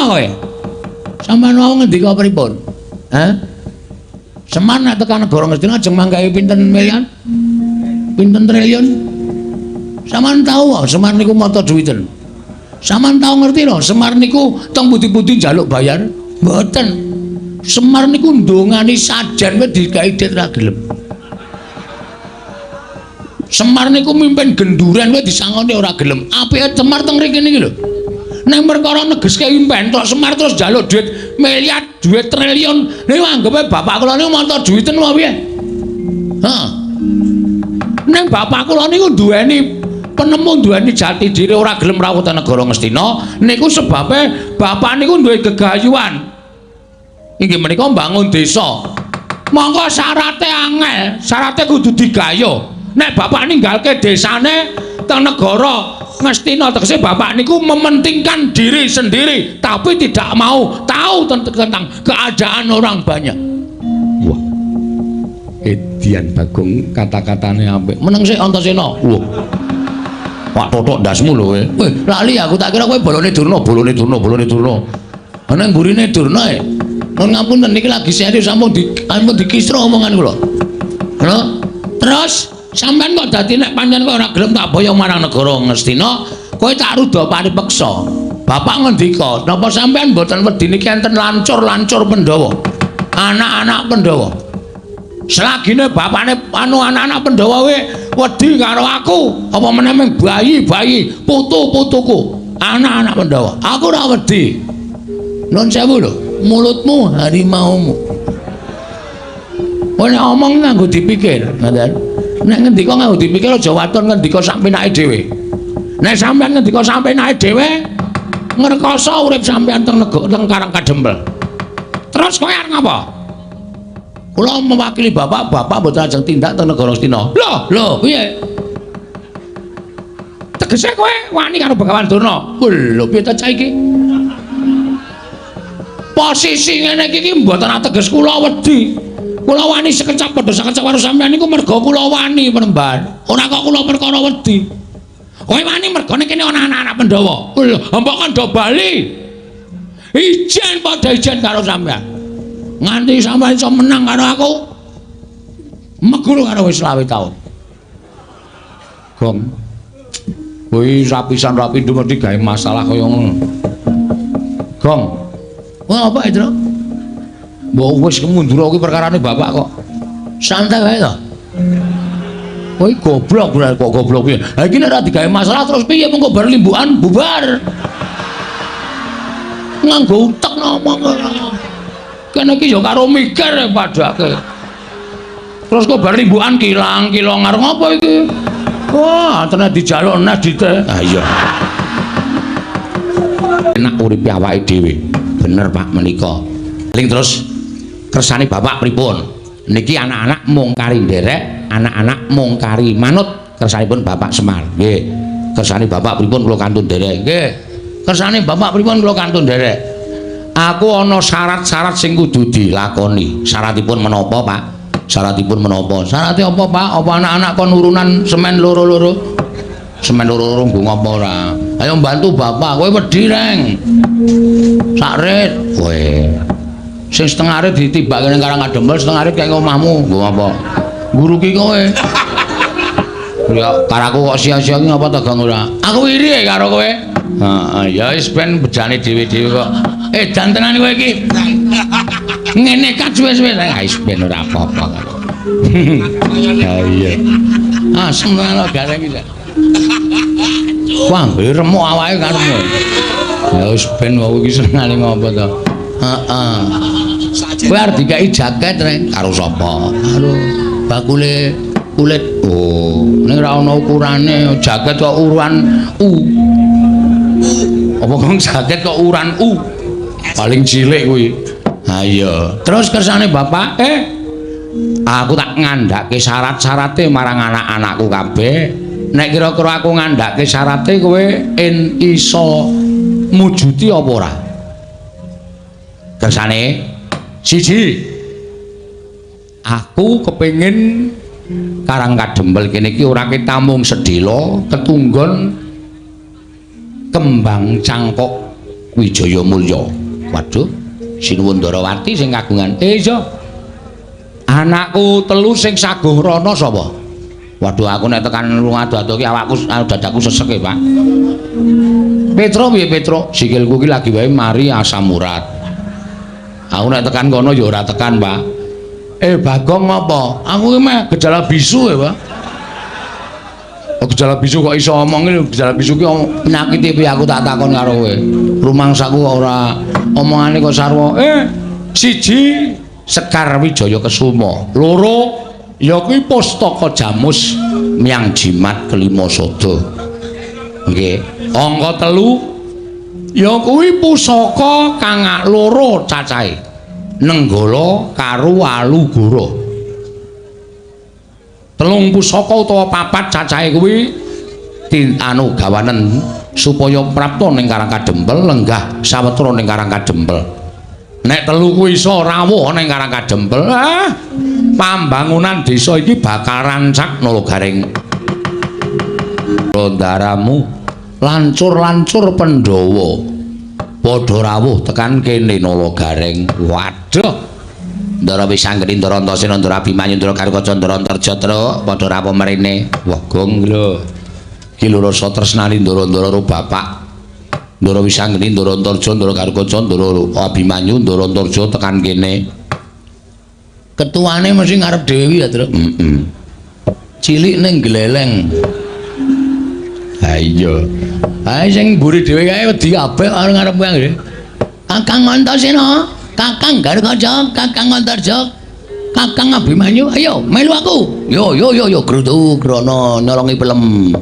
kowe? Sampeyan wau ngendika pripun? Hah? Semar nek tekan negara Ngastina ajeng manggahe pinten miliar? Pinten triliun? Sampeyan tau kok Semar niku mata duwiten. Sampeyan tau ngerti lho, Semar niku teng pundi-pundi njaluk bayar? Mboten. Semar niku ndongani sajen wis digawe dit ra gelem. Semar niku mimpin genduren wis disangoni ora gelem. Apike Semar teng mriki niki lho. Nek perkara negeske impen tok Semar terus njaluk duit miliar, duit triliun. Niku anggepe bapak kula niku mata duwiten apa piye? Heeh. Ning bapak kula niku duweni penemu, duweni jati diri, ora gelem rawuh teng negara Ngastina niku sebabe bapak niku duwe gegayuhan. Inggih menika mbangun desa. Monggo syarate angel, syarate kudu digayuh. Nek bapak ninggalke desane teng negara Ngastina tegese bapak niku mementingkan diri sendiri tapi tidak mau tahu tentang keadaan orang banyak. Wah. Edian Bagong kata-katane apik. Meneng sik Antasena. Wah. Pak totok ndasmu lho kowe. Weh, lali aku tak kira kowe bolone Durna, bolone Durna, bolone Durna. Ana mburine Durna e. Nuwun ngapunten niki lagi serius sampun di sampun dikisro omongan kula. Lho, terus sampean kok dadi nek pancen kowe ora gelem tak boyong marang negara Ngastina, kowe tak ruda paripeksa. Bapak ngendika, napa sampean mboten wedi niki enten lancur-lancur Pandhawa? Anak-anak Pandhawa. Selagine bapakne anu anak-anak Pandhawa we wedi karo aku, apa meneh ming bayi-bayi, putu-putuku, anak-anak Pandhawa. Aku ora wedi. Nuwun sewu lho, mulutmu harimaumu. Kowe nek omong nganggo dipikir, ngoten. Nek ngendika nganggo dipikir aja waton ngendika sak penake dhewe. Nek sampean ngendika sak penake dhewe, ngrekoso urip sampean teng negara teng Karang Kadempel. Terus kowe arep ngapa? Kula mewakili bapak, bapak mboten ajeng tindak teng negara Ngastina. Lho, lho, piye? Tegese kowe wani karo Begawan Durna? Lho, piye ta cah iki? Posisi ngene iki iki mboten ateges kula wedi. Kula wani sekecap padha sekecap karo sampean niku merga kula wani penemban. Ora kok kula perkara wedi. Kowe wani mergane kene ana anak-anak Pandhawa. Lho, mbok kon do bali. Ijen padha ijen karo sampean. Nganti sampean iso menang karo aku. Meguru karo wis 25 taun. Gong. Kuwi rapisan rapindo mesti gawe masalah kaya ngono. Gong. Wah, apa itu? Mbok wis mundur kuwi perkarane bapak kok. Santai wae to. Kowe goblok ora kok goblok piye. Ha iki nek ora digawe masalah terus piye mengko bar limbukan bubar. Nganggo utek ngomong ora. Kene iki ya karo mikir padake. Terus kok bar limbukan kilang-kilong arep ngopo iki? Wah, tenan dijaluk nes dite. Ha iya. Enak uripe awake dhewe. Bener Pak menika. Ling terus kersane bapak pripun? Niki anak-anak mung kari nderek, anak-anak mung kari manut kersanipun Bapak Semar. Nggih. Kersane bapak pripun kula kantun nderek? Nggih. Kersane bapak pripun kula kantun nderek? Aku ana syarat-syarat sing kudu dilakoni. Syaratipun menapa, Pak? Syaratipun menapa? Syarate apa, Pak? Apa anak-anak kon urunan semen loro-loro? Semen loro-loro nggo ngapa ora? Ayo bantu bapak, kowe wedi, Reng. Sak rit. Kowe. Sing setengah rit ditibake ning Karang Kadempel, setengah rit kaya omahmu. Nggo apa? Nguruki kowe. Ya karaku kok sia-sia ki ngapa ta Gang ora? Aku iri karo kowe. Heeh, ya wis ben bejane dhewe-dhewe kok. Eh, jan tenan kowe iki. Ngene kan suwe-suwe. Ah wis ben ora apa-apa karo. Ha iya. Asem tenan gareng iki. Wah, remuk awake karepmu. Ya wis ben wong iki senengane ngopo to. Heeh. Kowe arep dikeki jaket reng karo sapa? Karo bakule kulit. Oh, ning ora ana ukurane jaket kok ukuran U. Apa kok jaket kok ukuran U? Paling cilik kuwi. Ha iya. Terus kersane bapak, aku tak ngandhake syarat-syarate marang anak-anakku kabeh. Nek kira-kira aku ngandhake syarate kowe en iso mujuti apa ora? Kersane siji. Aku kepengin Karang Kadempel kene iki ora ketamung sedhela ketunggon kembang cangkok Wijaya Mulya. Waduh, Sinuwun Ndarawati sing kagungan. Iya. Anakku telu sing saguh rono sapa? Waduh, aku nek tekan ado-ado ki awakku dadaku sesek e, Pak. Petro piye Petro? Sikilku ki lagi wae mari asam urat. Aku nek tekan kono ya ora tekan, Pak. Bagong apa? Aku ki meh gejala bisu ya, Pak. Oh, gejala bisu kok iso omong iki, gejala bisu ki penyakit piye aku tak takon karo kowe. Rumangsaku kok ora omongane kok sarwa. Siji Sekar Wijaya Kesuma, loro ya kuwi Pustaka Jamus Myang Jimat Kelima Sada. Nggih. Angka 3 ya kuwi pusaka kang loro cacahe. Nenggala karo Walugara. Telung pusaka utawa papat cacahe kuwi anu gawanen supaya prapta ning Karang Kadempel, lenggah sawetara ning Karang Kadempel. Nek telu kuwi iso rawuh ning Karang Kadempel, pambangunan desa iki bakal rancak Nala Gareng. Ndaramu lancur-lancur Pandhawa padha rawuh tekan kene Nala Gareng. Waduh. Ndara Wisanggeni, Ndara Antasena, Ndara Abimanyu, Ndara Garukaca, Ndara Antarja, Truk padha rawuh mrene. Wah, gong lho. Ki lho rasa tresnani ndara-ndara karo bapak. Ndara Wisanggeni, Ndara Antarja, Ndara Garukaca, Ndara Abimanyu, Ndara Antarja tekan kene. Ketuane mesti ngarep dhewe ya, Truk. Heeh. Cilik ning gleleng. Ha iya. Ha sing mburi dhewe kae wedi kabeh karo ngarep kuwi. Kakang Antasena, Kakang Garukaca, Kakang Antarja, Kakang Abimanyu, ayo melu aku. Yo yo yo yo grutu grono nyolongi pelem.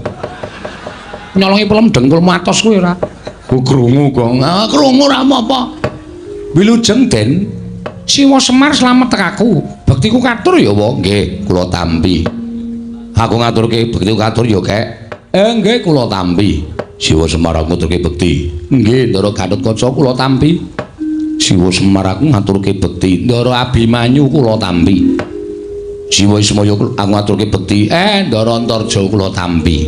Nyolongi pelem dengkul matos kuwi ora. Ku krungu kok. Ah krungu ora apa-apa. Wilujeng Den. Siwa Semar slamet tekaku. Bektiku katur ya, Wa. Nggih, kula tampi. Aku ngaturke bektiku katur ya, Kek. Nggih, kula tampi. Siwa Semar aku ngaturke bekti. Nggih, Ndara Gatotkaca kula tampi. Siwa Semar aku ngaturke bekti. Ndara Abimanyu kula tampi. Siwa Ismaya aku ngaturke bekti. Ndara Antarja kula tampi.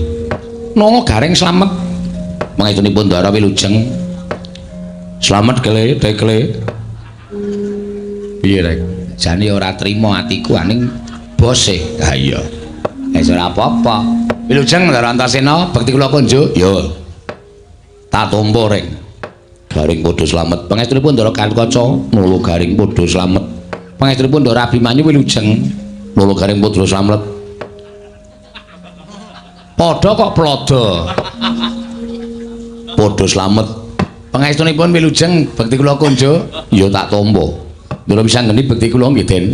Nala Gareng slamet. Pangestunipun Ndara wilujeng. Slamet kele tekle. Piye rek? Jane ora trima atiku aning bose. Ha iya. Wis ora apa-apa. Wilujeng Ndara Antasena, bekti kula kunjuk. Yo. Tak tampa rek. Garing padha slamet. Pangestunipun Ndara Gatotkaca, Nala Garing padha slamet. Pangestunipun Ndara Abimanyu wilujeng, Nala Garing padha slamet. Padha kok plodo. Padha slamet. Pangestunipun wilujeng, bekti kula kunjuk. Ya tak tampa. Ndara Wisanggeni bekti kula nggih, Den.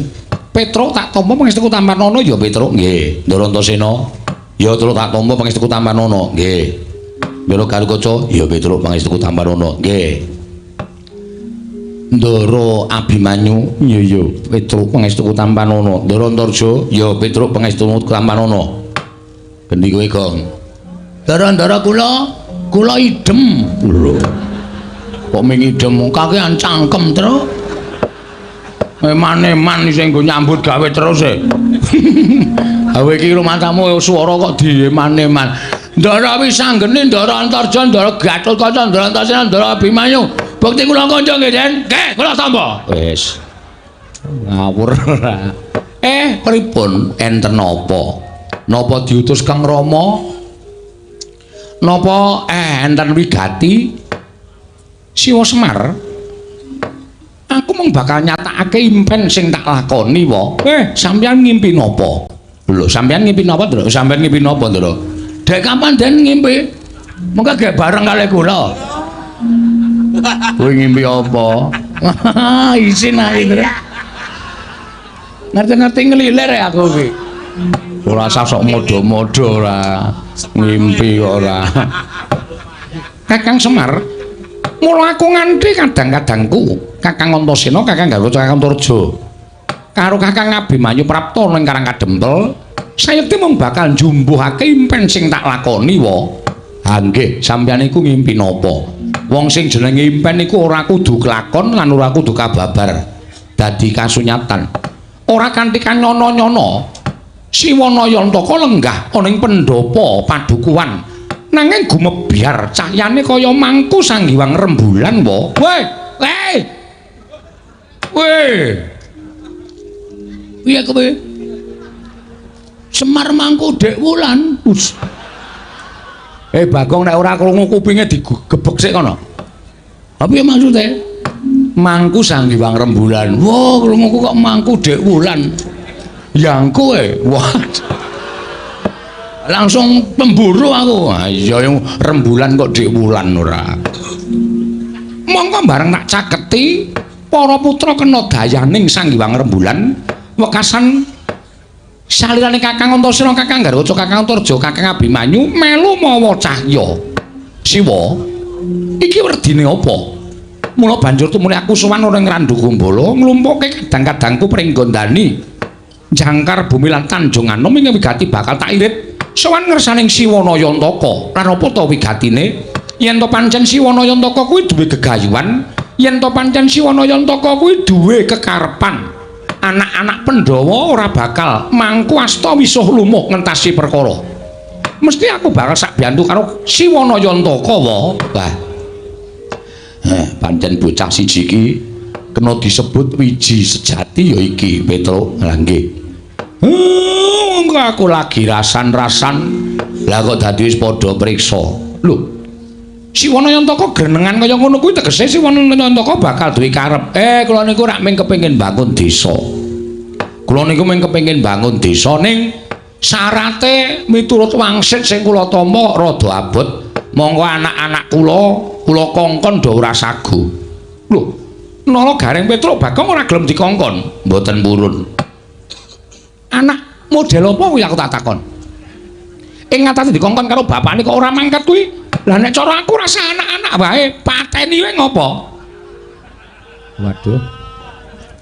Petruk tak tampa pangestuku Tampanana ya Petruk nggih. Ndara Antasena ya Truk tak tampa pangestuku Tampanana nggih. Ndara Garukaca ya Petruk pangestuku Tampanana nggih. Ndara Abimanyu ya ya Petruk pangestuku Tampanana. Ndara Antarja ya Petruk pangestuku Tampanana. Gendi kowe, Gong. Ndara-ndara kula kula idem. Lho. Kok ming idem kakean cangkem, Truk. Eman-eman sing nggo nyambut gawe terus e. Gawe iki rumangsamu swara kok dieman-eman. Ndara Wisanggeni, Ndara Antarja, Ndara Gatotkaca, Ndara Antasena, Ndara Abimanyu. Bekti kula kanca nggih, Den. Nggih, kula tampa. Wis. Ngawur ora. Pripun enten napa? Napa diutus Kang Rama? Napa enten wigati? Siwa Semar. Aku mung bakal nyatakake impen sing tak lakoni wa. Sampeyan ngimpi napa? Lho, sampeyan ngimpi napa, Ndra? Sampeyan ngimpi napa, Ndra? Dek kapan Den ngimpi? Mengko gek bareng kalih kula. Kowe ngimpi apa? Isin ae, Ndra. Ngerti-ngerti ngelilir ya aku iki. Ora usah sok modho-modho ora. Ngimpi kok ora. Kakang Semar, mula aku nganti kadang-kadangku Kakang Antasena, Kakang Garuda, Kakang Antarja karo Kakang Abimanyu prapta ning Karang Kadempel, sayekti mung bakal njumbuhake impen sing tak lakoni wa. Ha nggih, sampeyan iku ngimpi napa? Wong sing jenenge impen iku ora kudu kelakon lan ora kudu kababar dadi kasunyatan. Ora kanthi kanyono-nyono Siwa Nayantaka lenggah ana ing pendhapa padukuhan. Nanging gumebyar cahyane kaya mangku sanggiwang rembulan wa. Weh, weh. Weh. Piye kowe? Semar mangku Dek Wulan. Us. Bagong nek ora krungu kupinge digebek sik kono. Apa ya maksude? Mangku Sang Hyang Rembulan. Wah, krunguku kok mangku Dek Wulan. Yangku e. Wah. Langsung pemburu aku. Ah iya yang rembulan kok Dek Wulan ora. Mongko bareng tak caketi para putra kena dayaning Sang Hyang Rembulan wekasan salirane Kakang Antasena, Kakang Garwaca, Kakang Antarja, Kakang Abimanyu melu mawa cahya. Siwa, iki werdine apa? Mula banjur tumune aku sowan ora ing Randu Gumbala nglumpukke kadang-kadangku pringgondani jangkar bumi lan Tanjung Anom ing wigati bakal tak irit sowan ngersaning Siwa Nayantaka. Lan apa ta wigatine? Yen to pancen Siwa Nayantaka kuwi duwe gegayuhan, yen to pancen Siwa Nayantaka kuwi duwe kekarepan, anak-anak Pandhawa ora bakal mangku asta wisuh lumuh ngentasi perkara. Mesti aku bakal sak biyantu karo Siwa Nayantaka wa. Wah. Pancen bocah siji iki kena disebut wiji sejati ya iki, Petruk. Lah nggih. Monggo aku lagi rasan-rasan. Lah kok dadi wis padha priksa. Lho. Siwa Nayantaka grenengan kaya ngono kuwi tegese Siwa Nayantaka bakal duwe karep. Kula niku rak mung kepengin bangun desa. Kula niku mung kepengin bangun desa ning syarate miturut wangsit sing kula tampa rada abot. Monggo anak-anak kula kula kongkon do ora sagu. Lho, nala Gareng Petruk Bagong ora gelem dikongkon. Mboten purun. Anak model apa kuwi aku tak takon. Ing ngatasi dikongkon karo bapakne kok ora mangkat kuwi. Lah nek cara aku rasa anak-anak wae pateni wae ngopo? Waduh.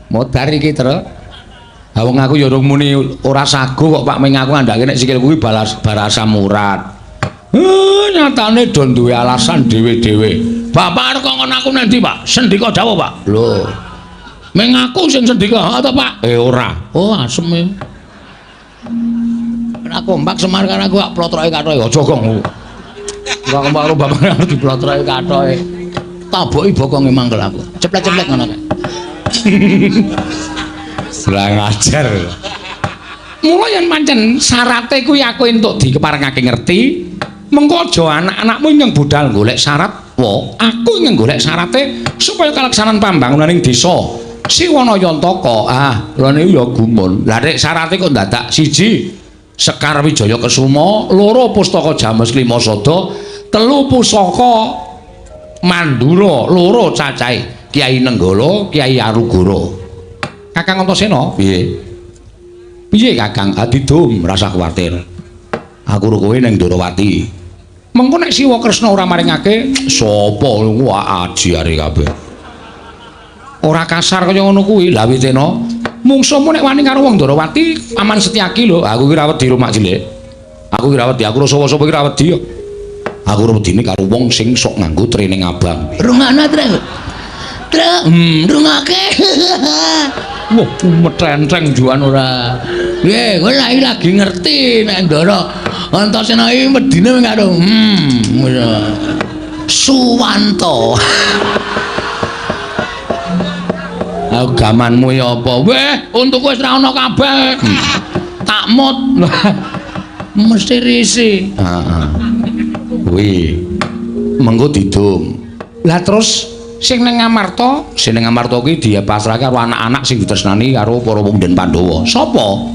Modar iki, Truk. Ha wong aku ya urung muni ora sagu kok Pak, ming aku ngandhake nek sikilku kuwi balas barasa murat. Nyatane do duwe alasan dhewe-dhewe. Bapak arep kongkon aku nang ndi, Pak? Sendika dawuh, Pak. Lho. Ming aku sing sendika, ha ta, Pak? Ora. Oh, asem e. Ora kompak Semar karo aku kok plotroke kathoke. Aja gong. Ora kompak karo bapak arep diplotroke kathoke. Taboki bokonge mangkel aku. Ceplek-ceplek ngono kae. Lah ngajar. Mula yen pancen syarate kuwi aku entuk dikeparengake ngerti, mengko aja anak-anakmu ingkang budal golek syarat, wa aku ingkang golek syarate supaya kalaksanan pambangunan ing desa Siwa Nayantaka. Ah, lha niku ya gumun. Lah nek syarate kok dadak siji Sekar Wijaya Kesuma, loro Pustaka James Lima Sada, telu Pusaka Mandura, loro cacahe Kyai Nenggala, Kyai Arugara. Kakang Antasena, piye? Piye Kakang? Adidum, rasa kuwatir. Aku ro kowe ning Ndorowati. Mengko nek Siwa Kresna ora maringake, sapa wah ajiare kabeh. Ora kasar kaya ngono kuwi. Lah witena, mungsuhmu nek wani karo wong Ndorowati, Paman Setyaki lho. Aku ki ra wedi rumak cilik. Aku ki ra wedi, aku ro sapa-sapa ki ra wedi. Aku ro wedine karo wong sing sok nganggo training abang. Rungokno, Truk. Truk, rungokake. Wah, metenteng juan ora. Piye, kowe lagi ngerti nek Ndara Antasena iki wedine mung karo Suwanto. Agamanmu ya apa? Weh, untukku wis ra ono kabeh. Tak mut. Mesti risi. Heeh. Kuwi mengko didum. Lah terus sing ning Ngamarta, sing ning Ngamarta kuwi dipasrahke karo anak-anak sing ditresnani karo para pemuda Pandhawa. Sapa?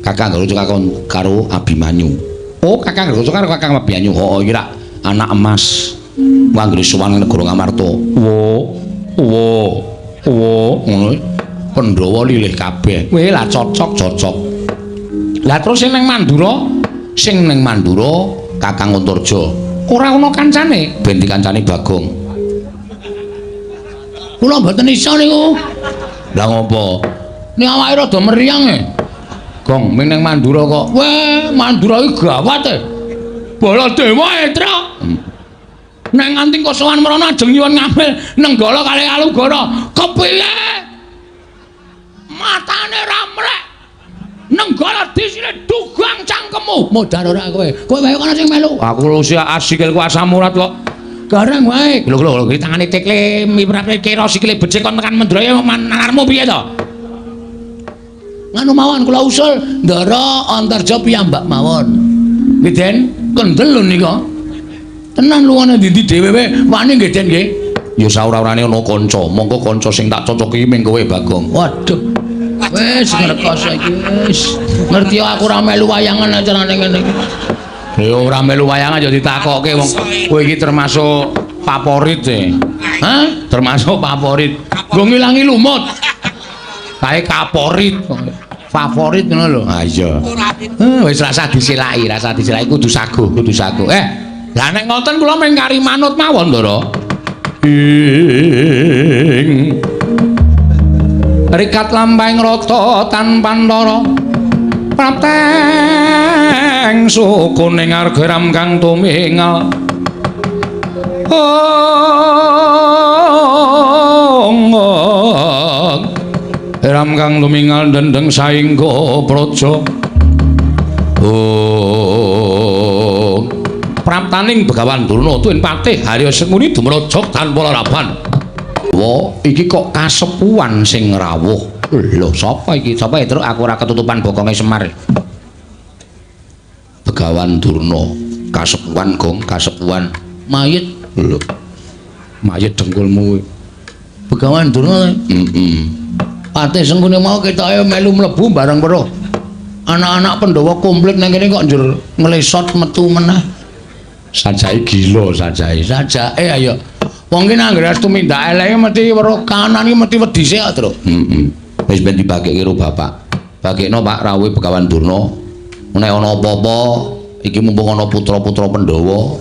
Kakang Garwaca karo Abimanyu. Oh, Kakang Garwaca karo Kakang Abimanyu. Heeh, iki rak anak emas. Wanggere sowan ning negara Ngamarta. Wo, wo, wo, ngono. Pandhawa lilih kabeh. Weh, lah cocok, cocok. Lah terus sing ning Mandura, sing ning Mandura Kakang Antarja. Ora ana kancane, ben dikancani Bagong. Kula mboten iso niku. Lah ngopo? Nek awake rada meriang e. Gong, ming ning Mandura kok. Weh, Mandura iki gawat e. Baladewa e, Truk. Nek nganti kosowan mrono ajeng nyuwun ngambil Nenggala kalih Alugara. Kepiye? Matane ra mrek. Nenggala disine dugang cangkemmu. Modar ora kowe. Kowe wae kono sing melu. Aku lusia asikilku asam urat kok. Gareng wae. Lho lho lho tangane tekle miprate kira sikile becik kon tekan Mendraya nalarmu piye to? Nganu mawon kula usul Ndara Antarja piyambak mawon. Nggih Den, kendel lho nika. Tenan luwane ndi-ndi dhewe wae wani nggih Den nggih. Ya saora-orane ana kanca, monggo kanca sing tak cocoki ming kowe Bagong. Waduh. Wis ngrekoso iki wis. Ngerti aku ora melu wayangan acarane ngene iki. Ya ora melu wayangan ya ditakokke wong kowe iki termasuk favorit e. Hah? Termasuk favorit. Nggo ngilangi lumut. Kae kaporit. Favorit ngono lho. Ah iya. Wis rasa disilaki, rasa disilaki kudu saguh, kudu saguh. Lah nek ngoten kula mung kari manut mawon, Ndara. Ing rikat lampahing rata tanpa ntara prapteng sukuning arga ram kang tumingal ong ram kang tumingal dendeng saingga praja ong praptaning Begawan Durna tuwin patih Harya Sengkuni dumraja tanpa laraban. Wa iki kok kasepuhan sing rawuh. Lho sapa iki? Sapa Truk? Aku ora ketutupan bokonge Semar. Begawan Durna, kasepuhan Gong, kasepuhan. Mayit. Lho. Mayit dengkulmu kuwi. Begawan Durna. Heeh. Patih Sengkuni mau ketoke melu mlebu bareng weruh. Anak-anak Pandhawa komplit nang kene kok njur nglesot metu meneh. Sajake gila sajake. Sajake ayo. Wong ki nang anggere tumindak eleke mesti weruh kanan iki mesti wedi sik kok, Truk. Heeh. Wis ben dibagekke karo bapak. Bagekno Pak rawuhe Begawan Durna. Nek ana apa-apa iki mumpung ana putra-putra Pandhawa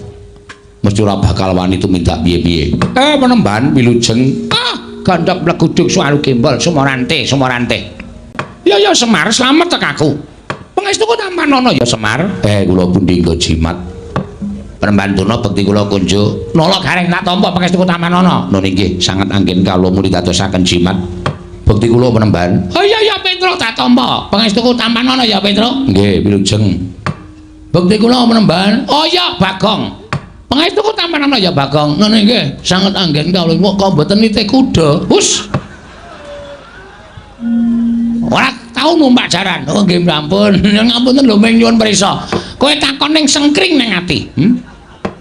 mesti ora bakal wani tumindak piye-piye. Penemban wilujeng. Ah, gandhok mleguduk suwaru gembol sumorante, sumorante. Ya ya Semar, slamet tek aku. Pangestuku tampanana ya Semar. Kula pundi nggo jimat. Penemban Durna bekti kula kunjuk. Nala gareng tak tampa pangestuku tampanana. Nun inggih sanget anggen kawula muni dadosaken jimat. Bekti kula penemban. Oh iya ya Petruk tak tampa. Pangestuku tampanana ya Petruk. Nggih, wilujeng. Bekti kula penemban. Oh iya Bagong. Pangestuku tampanana ya Bagong. Nun inggih sanget anggen kawula kok mboten nitih kuda. Hus. Ora tau numpak jaran. Oh nggih ampun. Ngapunten lho ming nyuwun prisa. Kowe takon ning sengkring ning ati.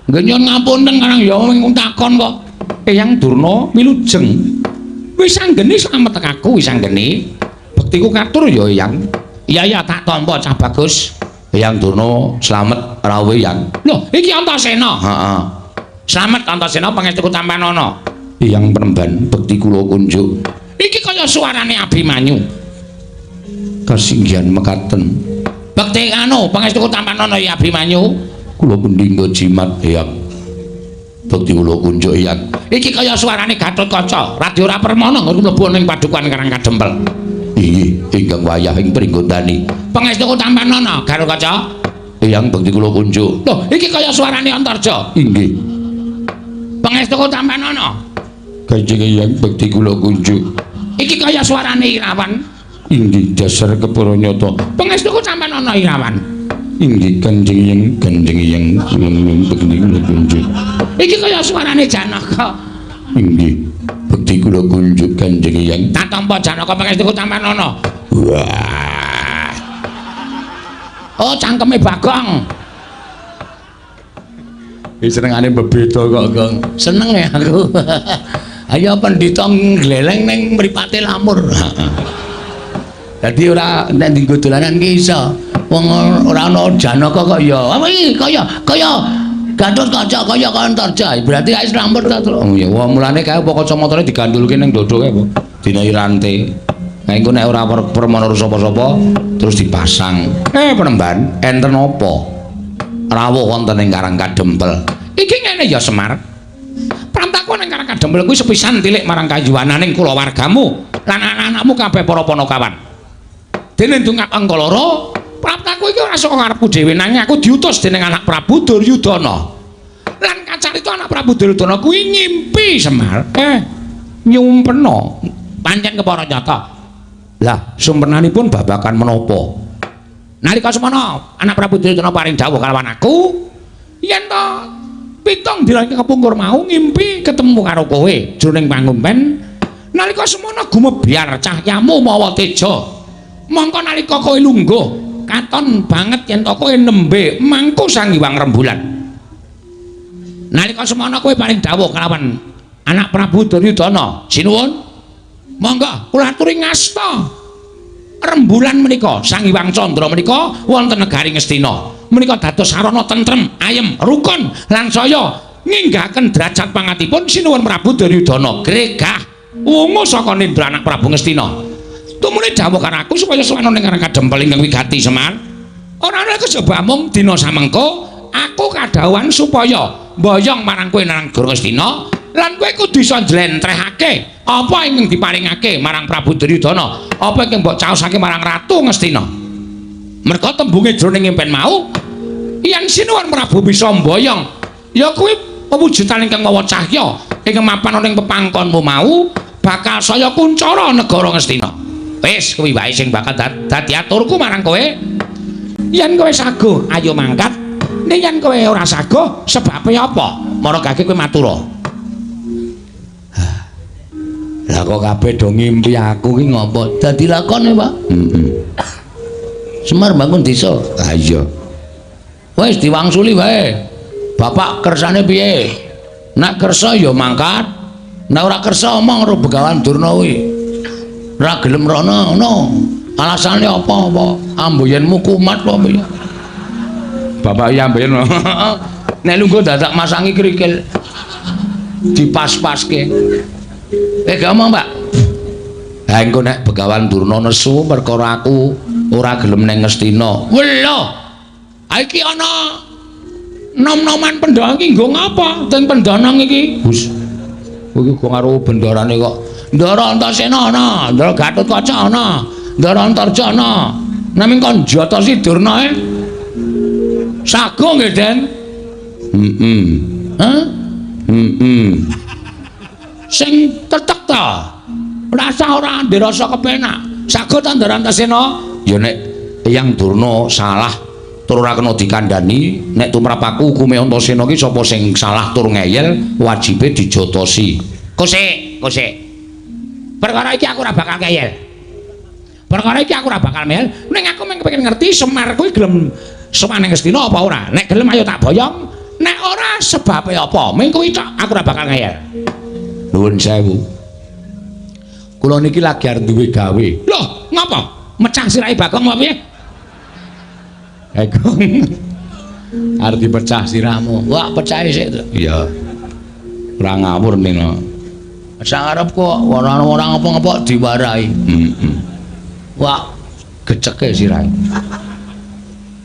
Nggih nyuwun ngapunten karang ya ming takon kok. Eyang Durna wilujeng. Wis anggene slamet tek aku wis anggene. Bektiku katur ya Eyang. Iya ya tak tampa cah bagus. Eyang Durna slamet rawuh Eyang. Lho iki Antasena. Heeh. Slamet Antasena pangestuku tampanana. Eyang penemban bekti kula kunjuk. Iki kaya suarane Abimanyu. Kasinggihan mekaten. Bekti anu pangestuku tampanana ya Abimanyu. Kula pundi nggo jimat Eyang. Bekti kula kunjuk Eyang. Iki kaya suarane Gatotkaca, Radya ora permana nggon mlebu ning padukuhan Karang Kadempel. Inggih, ingkang wayah ing Pringgondani. Pangestuku tampanana Gatotkaca. Eyang bekti kula kunjuk. Lho, iki kaya suarane Antarja. Inggih. Pangestuku tampanana. Kanjeng Eyang bekti kula kunjuk. Iki kaya suarane Irawan. Inggih, dasar kepara nyata. Pangestuku tampanana Irawan. Inggih, Kanjeng Eyang, Kanjeng Eyang kula bekti kula kunjuk. Iki kaya suarane Janaka. Inggih, bekti kula kunjuk Kanjeng Eyang. Tak tampa Janaka pangestuku tampanana. Wah. Oh, cangkeme Bagong. Iki senengane bebeda kok, Gong. Seneng ya aku. Ayo pendhita ngleleng ning mripate lamur. Dadi ora nek dienggo dolanan ki iso. Wong ora ana Janaka kok ya. Apa iki kaya kaya Gatotkaca kaya Antarja. Berarti wis lamur ta, Truk. Oh ya, wah mulane kae apa kacamatane digandulke ning dada kae apa? Dinahi rante. Nah engko nek ora permana sapa-sapa terus dipasang. Penemban, enten apa? Rawuh wonten ing Karang Kadempel. Iki ngene ya Semar. Prantaku ning Karang Kadempel kuwi sepisan tilik marang kayuwananing kulawargamu lan anak-anakmu kabeh para panakawan. Dene ndongak angka loro, praptaku iki ora saka karepku dhewe nanging aku diutus dening anak Prabu Duryudana. Lan kacarita anak Prabu Duryudana kuwi ngimpi Semar. Nyumpena pancen kepara nyata. Lah, sumpenanipun babagan menapa? Nalika semana anak Prabu Duryudana paring dawuh kalawan aku yen to 7 dina ingkang kepungkur mau ngimpi ketemu karo kowe jroning pangumpen. Nalika semono gumebyar cahyamu mawa teja. Mongko nalika kowe lungguh katon banget yen to kowe nembe mangku Sang Hyang Rembulan. Nalika semono kowe paring dawuh kelawan anak Prabu Duryudana, sinuwun monggo kula aturi ngasta rembulan menika Sang Hyang Candra menika wonten negari Ngastina. Menika dados sarana tentrem, ayem, rukun lan saya nginggahaken derajat pangatipun sinuwun Prabu Duryudana. Gregah wungu saka nindra anak Prabu Ngastina. Tumune dawuh karo aku supaya sowan ning Karang Kadempel ingkang wigati Semar. Ora ana kejaba mung dina samengko aku kadhawuhan supaya mboyong marang kowe nang negara Ngastina lan kowe kudu iso njlentrehake apa ingkang diparingake marang Prabu Duryudana, apa ingkang mbok caosake marang Ratu Ngastina. Merga tembunge jroning impen mau yen sinuwun Prabu bisa mboyong ya kuwi pewujudan ingkang mawa cahya ingkang mapan ana ing pepangkonmu mau bakal saya kuncara negara Ngastina. Wis kuwi wae sing bakal dadi aturku marang kowe. Yen kowe saguh ayo mangkat, ning yen kowe ora saguh sebabe apa? Maragake kowe matura. Lah kok kabeh do ngimpi aku ki ngopo? Dadi lakone, Pak. Heeh. Semar bangun desa. Ha iya. Wis diwangsuli wae. Bapak kersane piye? Nek kersa ya mangkat. Nek ora kersa omong karo Begawan Durna kuwi. Ora gelem rono ngono. Alasane apa-apa? Amboyenmu kumat apa piye? Bapak iya amboyen. Nek lungguh dadak masangi krikil. Dipas-paske. Gak omong, Pak. Ha engko nek Begawan Durna nesu perkara aku ora gelem nang Ngastina. Welo. Ha iki ana nom-noman pendhang iki nggo ngapa? Teng pendhanang iki. Hus. Kowe iki go karo bendarane kok. Ndara Antasena ana, Ndara Gatotkaca ana, Ndara Antarja ana. Naming kon jatasi Durna e. Sago nggih, Den. Heeh. Hah? Heeh. Sing tetek ta. Rasa ora ndirasa kepenak. Sago ta Ndara Antasena? Ya nek Eyang Durna salah tur ora kena dikandhani, nek tumrap aku hukume Antasena ki sapa sing salah tur ngeyel wajibe dijotosi. Kosek, kosek. Perkara iki aku ora bakal ngeyel. Perkara iki aku ora bakal ngeyel, ning aku mung kepengin ngerti Semar kuwi gelem sowan ning Ngastina apa ora. Nek gelem ayo tak boyong, nek ora sebabe apa? Mung kuwi tok aku ora bakal ngeyel. Nuwun sewu. Kula niki lagi arep duwe gawe. Loh, ngapa? Mecah sirahe Bagong apa piye? Bagong. Arep dipecah sirahmu. Wah, pecahe sik to. Iya. Ora ngawur nino. Sak arep kok ora ora ngapa-ngapa diwarahi. Heeh. Wah, geceke sirahe.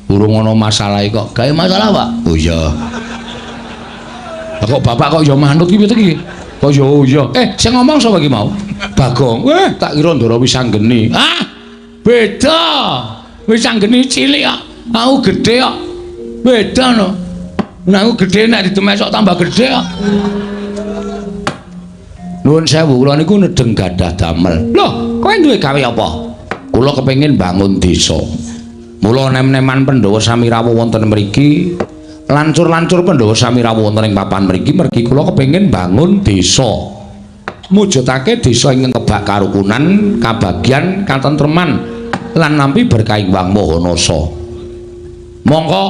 Urung ana masalah kok. Gawe masalah, Pak? Oh iya. Lah kok bapak kok ya manut ki piye iki? Kok ya oh iya. Sing ngomong sapa iki mau? Bagong. Tak kira Ndara Wisanggeni. Ah, beda. Wisanggeni cilik kok. Aku gedhe kok. Beda no. Nek aku gedhe nek didemesok tambah gedhe kok. Nuwun sewu, kula niku nedeng gadah damel. Loh, kowe duwe gawe apa? Kula kepengin bangun desa. Mula nem-neman Pandhawa sami rawuh wonten mriki, lancur-lancur Pandhawa sami rawuh wonten ing papan mriki mergi kula kepengin bangun desa. Mujudake desa ingkang kebak karukunan, kabagyan, katentreman lan nampi berkah Hyang Maha Nasa. Mongko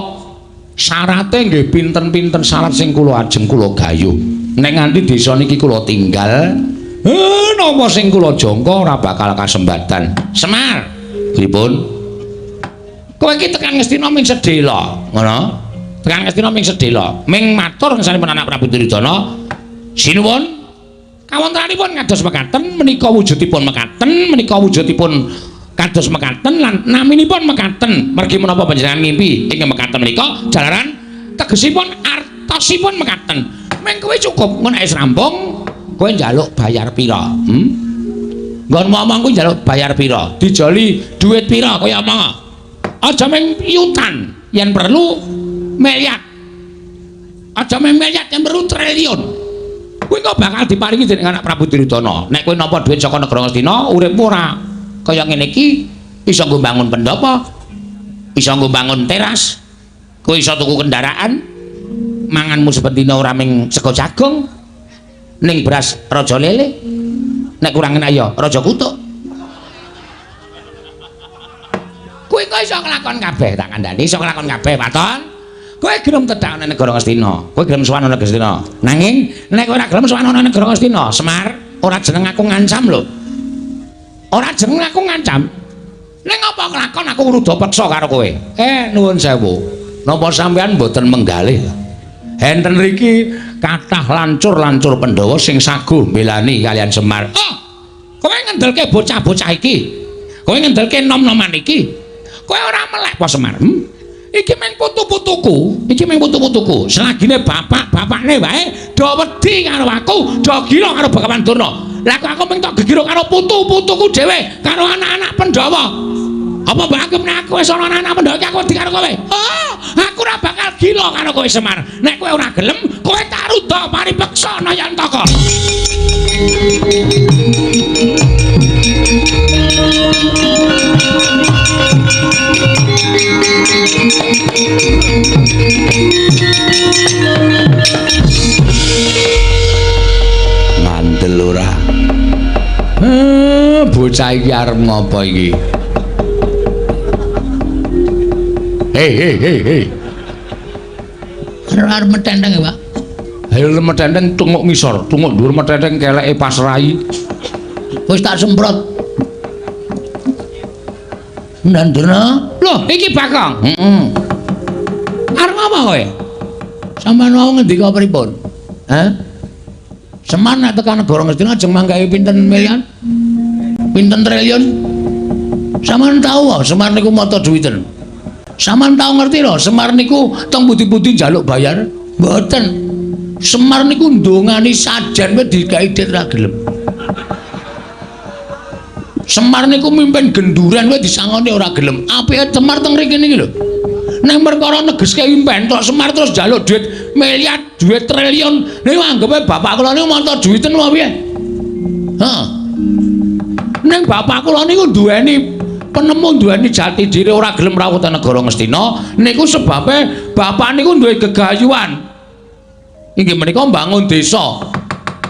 syarate nggih pinten-pinten syarat sing kula ajeng kula gayuh. Nek nganti desa niki kula tinggal, napa sing kula jangka ora bakal kasembatan. Semar, pripun? Kowe iki tekan Ngastina ming sedhela, ngono? Tekan Ngastina ming sedhela, ming matur ngersanipun anak Prabu Duryudana. Sinuwun, kawontenanipun kados mekaten, menika wujudipun mekaten, menika wujudipun kados mekaten lan naminipun mekaten. Mergi menapa panjenengan ngimpi ing mekaten menika jalaran tegesipun artosipun mekaten. Ming kowe cukup ngono wis rampung, kowe njaluk bayar pira? Nggon ngomong kuwi njaluk bayar pira? Dijoli duit pira kowe omong? Aja mung yutan, yen perlu miliar. Aja mung miliar, yen perlu triliun. Kuwi kok bakal diparingi dening anak Prabu Duryudana. Nek kowe nampa dhuwit saka negara Ngastina, uripmu ora kaya ngene iki, iso nggo bangun pendhapa, iso nggo bangun teras, kowe iso tuku kendaraan. Manganmu saben dina ora ming sego jagung. Ning beras raja lele. Nek kurang enak ya raja kutuk. Kowe kok iso nglakon kabeh tak kandhani, iso nglakon kabeh waton. Kowe gelem tedhak nang negara Ngastina, kowe gelem sowan nang Ngastina. Nanging nek kowe ora gelem sowan nang negara Ngastina, Semar, ora jeneng aku ngancam lho. Ora jeneng aku ngancam. Ning apa nglakon aku ngruda peksa karo kowe. Nuwun sewu. Napa sampean mboten menggalih? Enten riki kathah lancur-lancur Pandhawa sing saguh mbelani kalian Semar. Oh, kowe ngendelke bocah-bocah iki. Kowe ngendelke nom-noman iki. Kowe ora melek apa Semar? Iki mung putu-putuku, iki mung putu-putuku. Selagine bapak-bapakne wae do wedi karo aku, do gila karo Begawan Durna. Lah kok aku mung tok gegiro karo putu-putuku dhewe, karo anak-anak Pandhawa. Apa mbok anggap nek aku wis ana anak-anak Pandhawa iki aku wedi karo kowe? Oh, aku ora bakal gila karo kowe Semar. Nek kowe ora gelem, kowe tak ruda paripeksa Nayantaka. Ngandel ora? Bocah iki arep ngopo iki? Hei hei hei hei. Arep metenteng ya, Pak. Ayo metenteng tunguk ngisor, tunguk dhuwur metenteng keleke pas rai. Wis tak semprot. Ndandurna. Loh, iki Bagong. Heeh. Arep apa kowe? Sampeyan wau ngendika pripun? Hah? Semar nek tekan negara Ngastina ajeng manggahe pinten miliar? Pinten triliun? Sampeyan tau wae Semar niku mata duwiten. Sampeyan tau ngerti lho, Semar niku teng pundi-pundi njaluk bayar? Mboten. Semar niku ndongani sajen wae digawe dit ra gelem. Semar niku mimpin genduren wae disangoni ora gelem. Apike Semar teng mriki niki lho. Nek perkara negeske impen tok Semar terus njaluk duit miliar, duit triliun. Niku anggepe bapak kula niku mata duwiten apa piye? Heeh. Ning bapak kula niku duweni penemu, duweni jati diri ora gelem rawuh teng negara Ngastina. Niku sebabe bapak niku duwe gegayuhan. Inggih menika mbangun desa.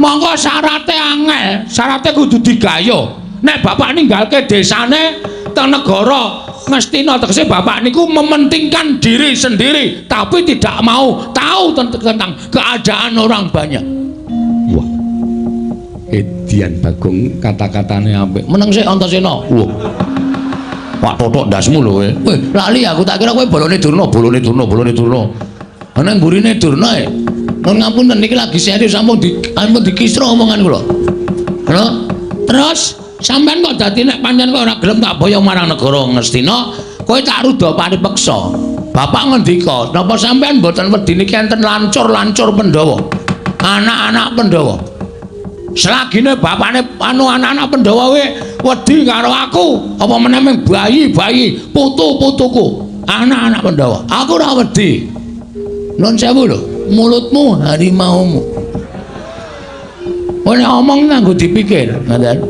Monggo syarate angel, syarate kudu digayuh. Nek bapak ninggalke desane teng negara Ngastina, tegese bapak niku mementingkan diri sendiri tapi tidak mau tahu tentang keadaan orang banyak. Wah. Edian Bagong kata-katane apik. Meneng sik Antasena. Wah. Pak totok ndasmu lho kowe. Weh, lali aku tak kira kowe bolone Durna, bolone Durna, bolone Durna. Ana mburine Durna e. Nuwun ngapunten niki lagi serius sampun dikisra omongan kula. Lho, terus sampeyan kok dadi nek pancen kowe ora gelem tak boyong marang negara Ngastina, kowe tak ruda paripeksa. Bapak ngendika, napa sampeyan mboten wedi niki enten lancur-lancur Pandhawa? Anak-anak Pandhawa. Selagine bapakne anu anak-anak Pandhawa kowe wedi karo aku, apa meneh ming bayi-bayi, putu-putuku, anak-anak Pandhawa. Aku ora wedi. Nuwun sewu lho, mulutmu harimaumu. Kowe nek omong nganggo dipikir, ngoten.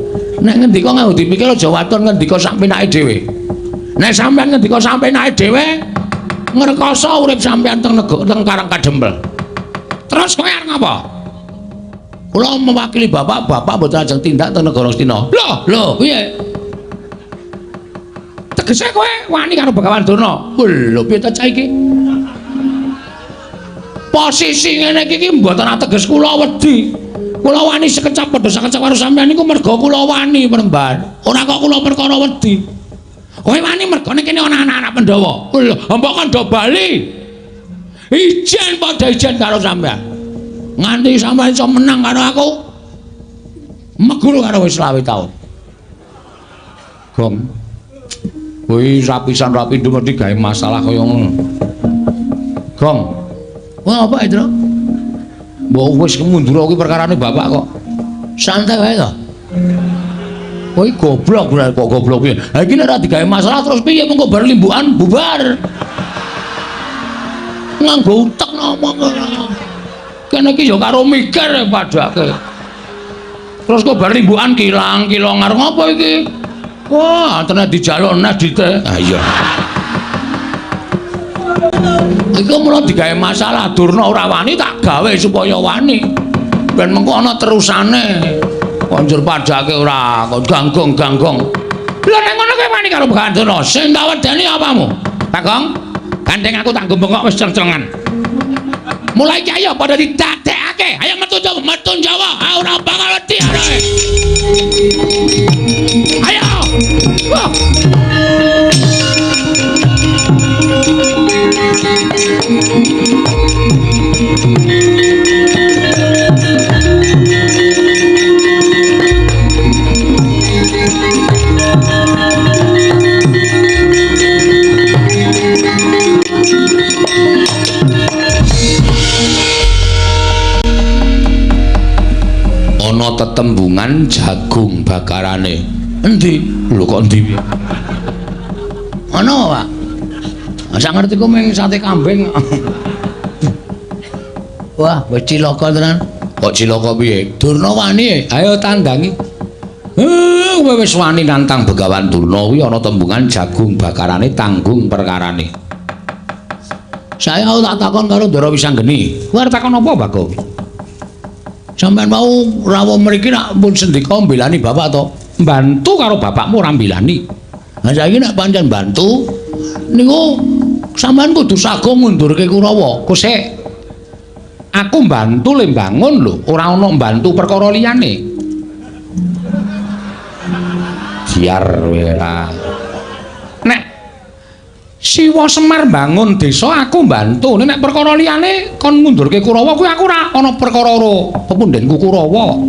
Nek ngendika nganggo dipikir aja waton ngendika sak penake dhewe. Nek sampeyan ngendika sak penake dhewe, ngrekoso urip sampeyan teng negara teng Karang Kadempel. Terus kowe arep ngapa? Kula mewakili bapak, bapak mboten ajeng tindak teng negara Ngastina. Lho, lho, piye? Tegese kowe wani karo Begawan Durna. Lho, piye ta cah iki? Posisi ngene iki mboten ateges kula wedi. Kula wani sekecap padha sekecap karo sampeyan niku merga kula wani Premban. Ora kok kula perkara wedi. Kowe wani mergane kene ana anak-anak Pandhawa. Lho, mbok kon do bali. Ijen padha ijen karo sampeyan. Nganti sampeyan iso menang karo aku. Meguru karo wis 20 taun. Gong. Kuwi rapisan rapi mesti gawe masalah kaya ngono. Gong. Wah, apa itu? Mbok wis mundur kuwi perkarane bapak kok. Santai wae to. Kowe goblok kok goblok piye? Ha iki nek ora digawe masalah terus piye mengko bar limbukan bubar. Nganggo utek ngomong. Kene iki ya karo mikir padake. Terus kok bar limbukan kilang-kilong arep ngopo iki? Wah, tenan dijaluk nes dite. Ha iya. Iku mula digawe masalah Durna ora wani tak gawe supaya wani. Ben mengko ana terusane. Konjur padake ora kok ganggong-ganggong. Lha nek ngono kowe wani karo Begawan Durna, sing tak wedeni apamu? Bagong, gandeng aku tak bengok wis ceng-cengan. Mulai iki ayo padha didadekake. Ayo metu Jawa, metu Jawa. Ah ora bakal wedi arek. Ayo. Wah. Ana tetembungan jagung bakarane. Endi? Lho kok endi piye? Ana, Pak. Sak ngerti ku mung sate kambing. Wah, wis cilaka tenan. Kok cilaka piye? Durna wani. Ayo tandangi. Kowe wis wani nantang Begawan Durna kuwi ana tembungan jagung bakarane tanggung perkarane. Saya tak takon karo Ndara Wisanggeni. Kowe arep takon apa, Bagong? Sampeyan mau rawuh mriki nak pun sendika mbelani bapak to? Mbantu karo bapakmu ora mbelani. Lah saiki nek pancen bantu niku sampeyan kudu sago ngundurke Kurawa. Kosek. Aku mbantu le mbangun lho, ora ana mbantu perkara liyane. Biar ora. Nek Siwa Semar mbangun desa aku mbantu. Nek perkara liyane kon ngundurke Kurawa kuwi aku ora ana perkara karo pepundhenku Kurawa.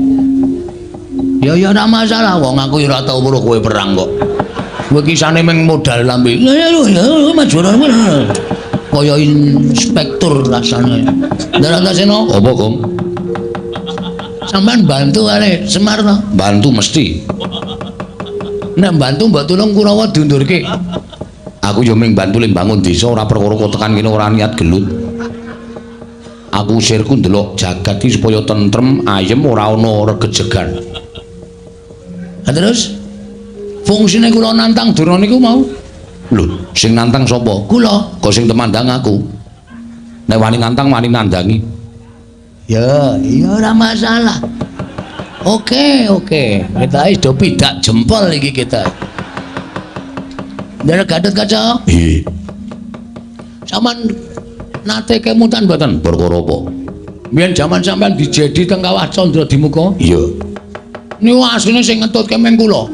Ya ya ora masalah wong aku ya ora tau weruh kowe perang kok. Kowe kisane mung modal lambe. Ya ya maju. Kaya inspektur rasane. Ndarantasena apa, Gong? Sampeyan bantu kare Semar to? Bantu mesti. Nek bantu mbok tulung Kurawa diundurke. Aku yo mung bantu le mbangun desa ora perkara kok tekan kene ora niat gelut. Aku sirku ndelok jagat iki supaya tentrem, ayem ora ana regejegan. Lah terus fungsine kula nantang Durna niku mau. Lho, sing nantang sapa? Kula. Kok sing temandang aku. Nek wani nantang wani nandangi. Ya, iya ora masalah. Oke, oke. Kita wis do pidak jempol iki kita. Ndara Gatot Kaca. Nggih. Sampeyan nate kemutan mboten? Perkara apa? Biyen jaman sampeyan dijedi teng Kawah Candra Dimuka? Iya. Niku asline sing ngetutke meng kula.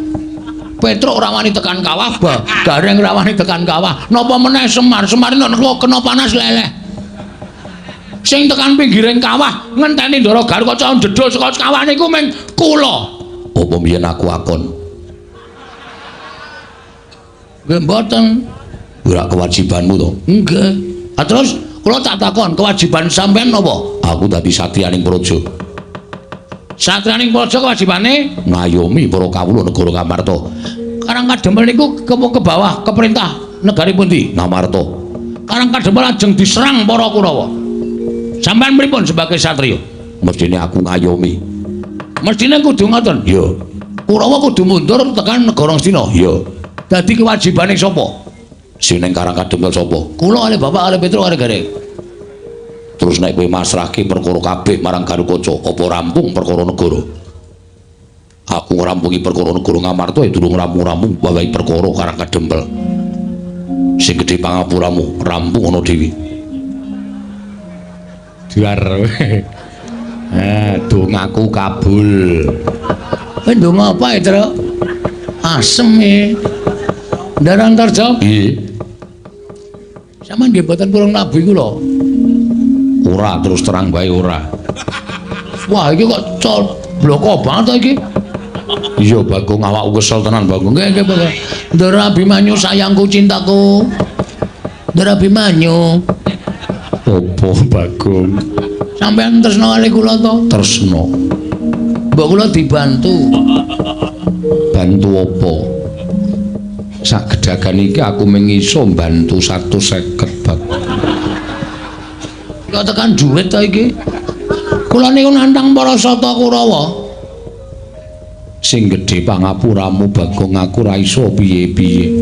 Petruk ora wani tekan kawah, Gareng ora wani tekan kawah. Napa meneh Semar? Semar nek kena panas leleh. Sing tekan pinggiring kawah ngenteni Ndara Garukaca njedhul saka kawah niku meng kula. Apa mbiyen aku akon? Nggih mboten. Ora kewajibanmu to? Nggih. Ah terus kula tak takon, kewajiban sampean napa? Aku dadi satriyaning praja. Satriyaning praja kewajibane ngayomi para kawula negara Ngamarta. Karang Kadempel niku ke bawah ke perintah negari pundi? Ngamarta. Karang Kadempel lajeng diserang para Kurawa. Sampeyan pripun sebagai satriya? Mestine aku ngayomi. Mestine kudu ngoten? Iya. Kurawa kudu mundur tekan negara Ngastina? Iya. Dadi kewajibane sapa? Sing ning Karang Kadempel sapa? Kula kali bapak kali Petruk kali Gareng. Terus nek kowe masrahke perkara kabeh marang Garukaca, apa rampung perkara negara? Aku ngrampungi perkara negara Ngamarta ya durung rampung-rampung wawahi perkara Karang Kadempel. Sing gedhe pangapuramu, rampung ana dhewe. Duar. Dongaku kabul. Kowe ndonga apa, Truk? Asem e. Ndara Antarja? Nggih. Sampeyan nggih mboten purung nabuhi kula. Ora, terus terang bae ora. Wah, iki kok bloko banget to iki. Iya, Bagong, awakku kesel tenan, Bagong. Nggih, nggih, Bagong. Ndara Abimanyu sayangku cintaku. Ndara Abimanyu. Apa, Bagong? Sampeyan tresna kali kula to? Tresna. Mbok kula dibantu. Bantu apa? Sak gedagan iki aku mung iso mbantu 150, Bagong. Kok tekan duit to iki? Kula niku nantang para sata Kurawa. Sing gedhe pangapuramu Bagong, aku ora iso piye-piye.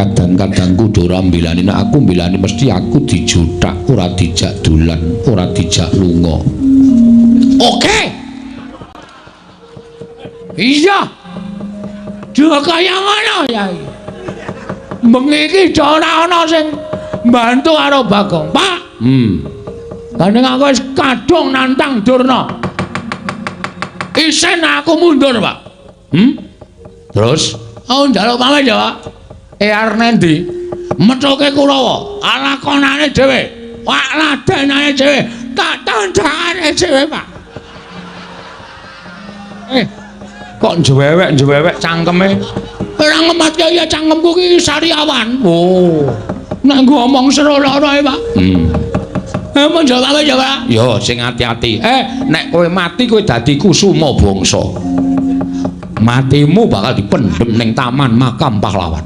Kadang-kadang kudu ora mbilani, nek aku mbilani mesti aku dijuthak, ora dijak dolan, ora dijak lunga. Oke. Iya. Juga kaya ngono ya. Bengi iki ora ana sing mbantu karo Bagong. Pak. Gandeng aku wis kadung nantang Durna. Isen aku mundur, Pak. Terus? Aku njaluk pamit ya, Pak. Arep nendi? Methuke Kurawa, lakonane dhewe, wak ladenane dhewe, tak tandhane dhewe, Pak. Kok njewewek-njewewek cangkeme? Ora ngematke ya cangkemku ki sariawan. Oh. Nek nggo omong seru lara e, Pak. Mun jawab ya, Pak. Yo sing ati-ati. Nek kowe mati kowe dadi kusuma bangsa. Matimu bakal dipendhem ning taman makam pahlawan.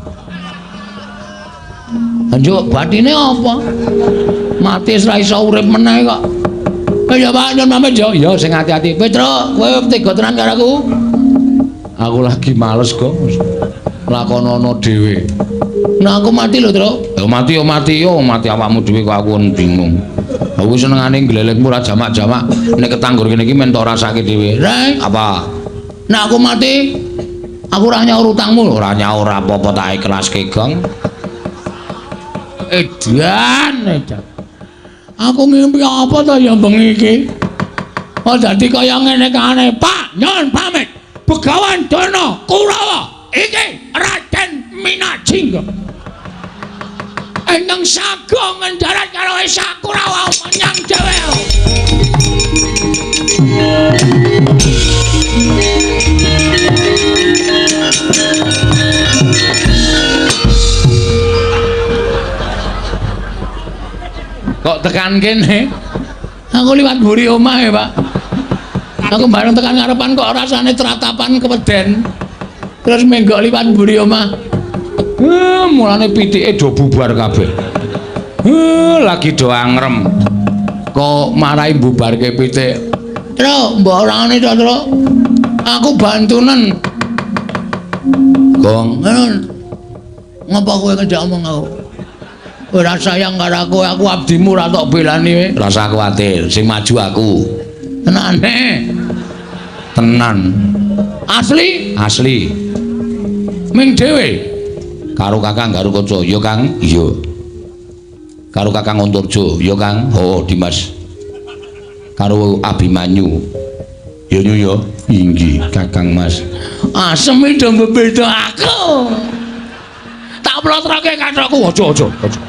Njuk batine apa? Mati wis ora iso urip meneh kok. Ya Pak, nyun pamit yo. Ya sing ati-ati. Petro, kowe tega tenan karo aku? Aku lagi males kok. Lakonono dhewe. Nah aku mati lho, Tru. Ya mati yo mati yo, mati awakmu dhewe kok aku bingung. Aku senengane glelengmu ora jamak-jamak. Nek ketanggur kene iki men tok rasake dhewe. Reng, apa? Nek aku mati, aku ora nyaur utangmu. Ora nyaur apa-apa tak ikhlaske, Gong. Edan, edan. Aku ngimpi apa to ya bengi iki? Oh dadi kaya ngene kane, Pak, nyun pamit. Begawan Durna Kurawa iki Raden Minajingga. Eneng sago ngendarat karo Esa Kurawa menyang dhewe. Kok tekan kene? Aku liwat mburi omah ya, Pak. Aku bareng tekan ngarepan kok rasane tratapan keweden. Terus menggok liwat mburi omah. Mulane pitike do bubar kabeh. Lagi do angrem. Kok marai bubarke pitik. Tru, mbok orangane to, Tru. Aku bantunen. Gong. Ngapa kowe ngejak omong aku? Ora sayang karo aku, aku abdimu ora tok belani kowe. Rasa kuwatir, sing maju aku. Tenane. Tenan. Asli? Asli. Ming dhewe. Karo Kakang Garukaca, ya Kang? Iya. Karo Kakang Antarja, ya Kang? Oh, Dimas. Karo Abimanyu. Ya nyu ya. Inggih, Kakang Mas. Asem iki do mbeda aku. Tak plotroke kathokku, aja aja aja.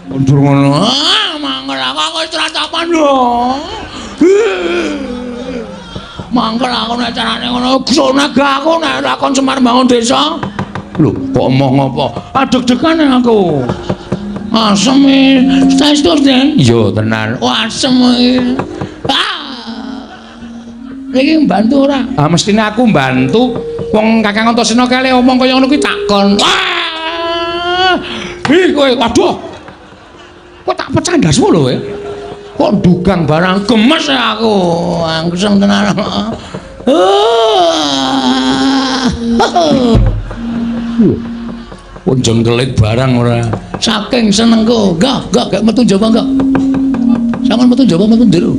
Mundur ngono. Ah, mangkel aku wis tratapan lho. Mangkel aku nek carane ngono, sonaga aku nek ora kon Semar bangun desa. Lho, kok emoh ngopo? Adeg-degan aku. Asem e, saestu, Den. Iya, tenan. Oh, asem iki. Ah. Iki mbantu ora? Ah, mestine aku mbantu. Wong Kakang Antasena kale omong kaya ngono kuwi takon. Wah! Ih, kowe waduh. Kok tak pecah ndasmu lho kowe. Kok dugang barang gemes aku. Angseng tenan. Pun jengkelit barang ora. Saking senengku. Enggak, enggak, gak metu njaba enggak. Sampeyan metu njaba metu njero.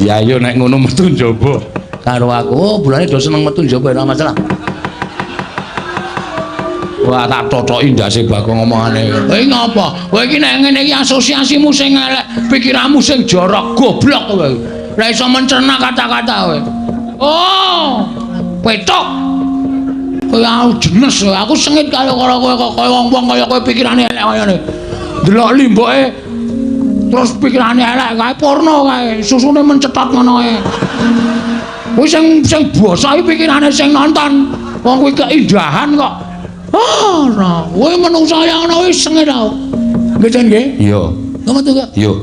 Ya ayo nek ngono metu njaba. Karo aku, oh, bulane do seneng metu njaba ora masalah. Wah, tak totoki ndase Bagong omongane. Kowe ngapa? Kowe iki nek ngene iki asosiasimu sing elek, pikiranmu sing jorok, goblok kowe. Ora iso mencerna kata-kata kowe. Oh, petok. Kowe aku jenes, aku sengit karo karo kowe kok kaya wong-wong kaya kowe pikirane elek kaya ngene. Delok limboke terus pikirane elek kae porno kae, susune mencetot ngono kae. Kuwi sing sing basa iki pikirane sing nonton. Wong kuwi keindahan kok. Ah, ora. Kowe menungsa kaya ngono wis sengit aku. Nggih, Jan nggih? Iya. Ngono to, Kak? Iya.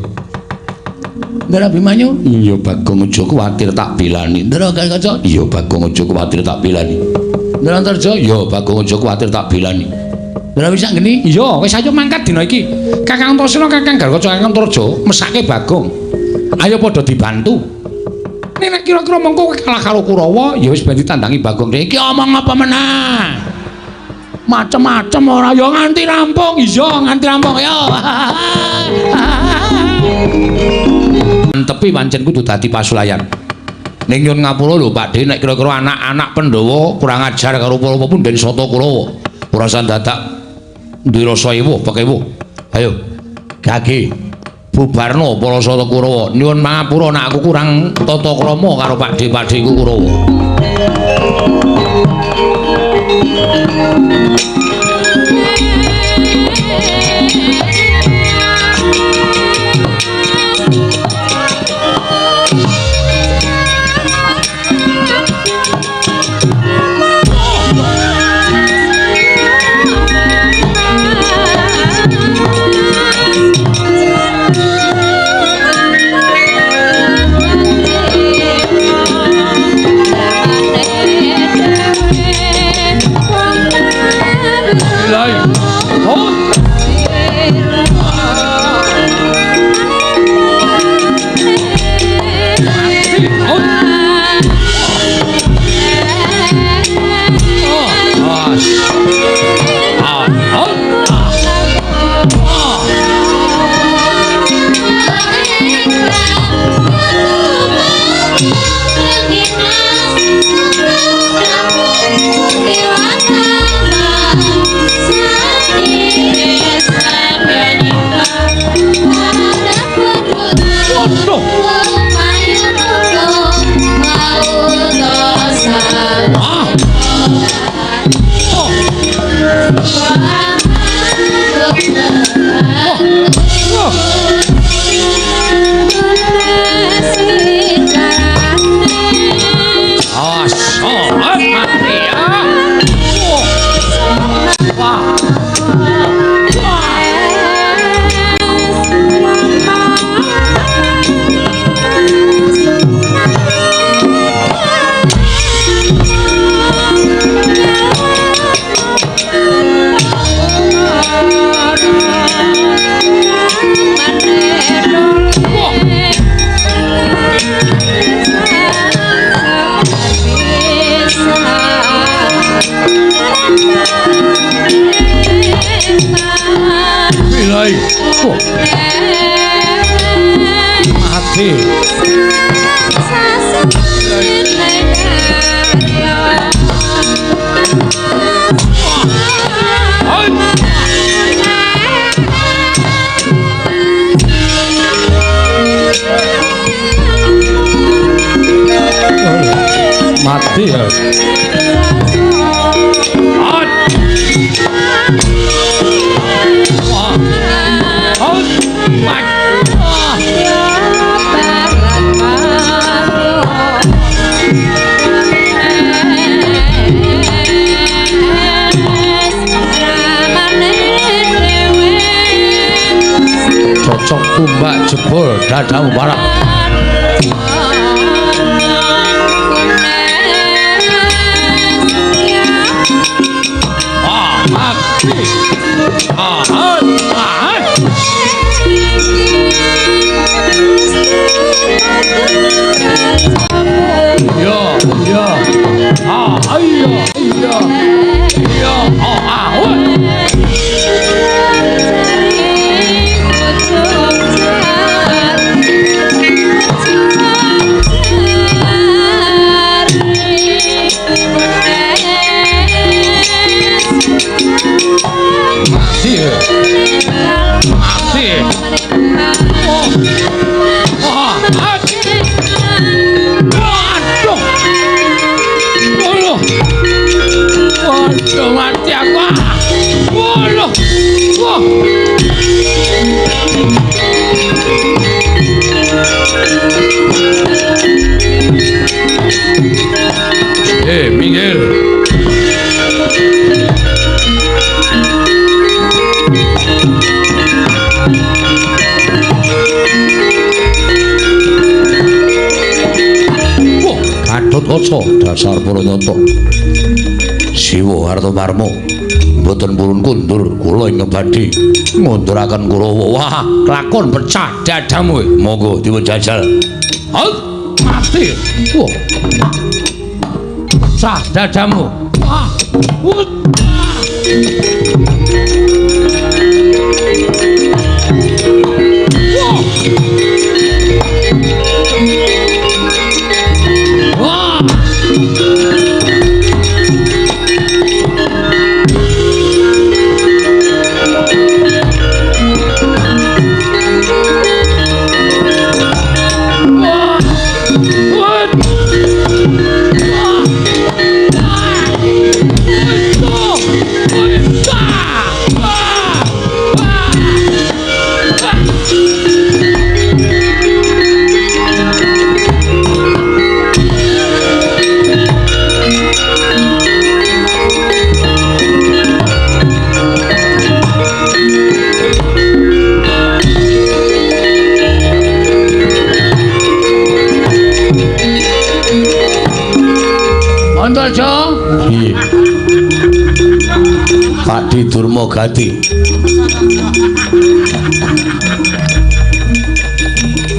Ndara Abimanyu? Iya, Bagong aja kuwatir tak belani. Ndara Garukaca? Iya, Bagong aja kuwatir tak belani. Ndara Antarja? Iya, Bagong aja kuwatir tak belani. Ndara Wisanggeni? Iya, wis ayo mangkat dina iki. Kakang Antasena, Kakang Garukaca, Kakang Antarja mesake Bagong. Ayo padha dibantu. Nek kira-kira mengko kalah karo Kurawa, ya wis ben ditandangi Bagong. Iki omong apa meneh? Macem-macem ora ya nganti rampung. Iya, nganti rampung ya. Antepi pancen kudu dadi pasulayan. Ning nyun ngapura lho Pak De, nek kira-kira anak-anak Pandhawa kurang ajar karo apa pun den Sata Kurawa. Ora usah dadak duwe rasa ewuh pekewuh. Ayo gage bubarno para Sata Kurawa. Nyuwun pangapura nek aku kurang tata krama karo Pak De Pak De ku Kurawa. Mati ya. Cocok tumbak jebol dadamu parah. Minggir. Wah, Gatotkaca dasar Paranyata. Siwa Artamarma mboten purun kundur kula ingkang badhe ngunduraken Kurawa. Wah, lakon pecah dadamu. Monggo dipun jajal. Mati. Wah. Pecah dadamu. Wah. Wah. Nggih. Pakdi Durmagati.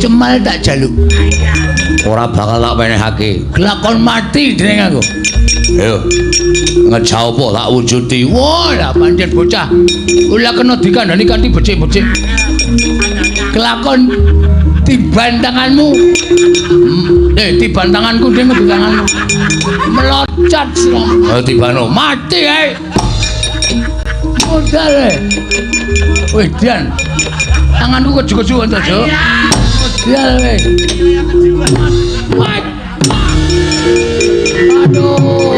Cemal tak jaluk. Ora bakal tak penehake. Kelakon mati dening aku. Ayo. Ngejaupo tak wujudi. Wah, lah pancen bocah. Ora kena dikandani kanthi becik-becik. Kelakon tiban tanganmu. Tiban tanganku ding tanganmu. Melocat sira. Oh, tibano. Mati ae. Modal e. Wih, Dian. Tanganku keju-keju Antarja. Modal e. Aduh.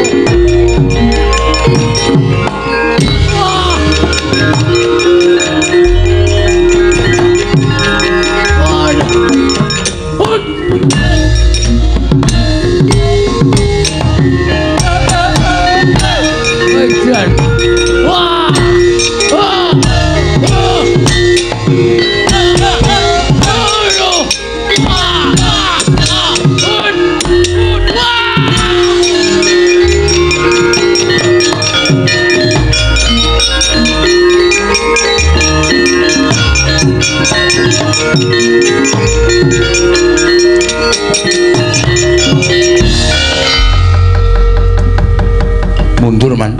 Mundur man.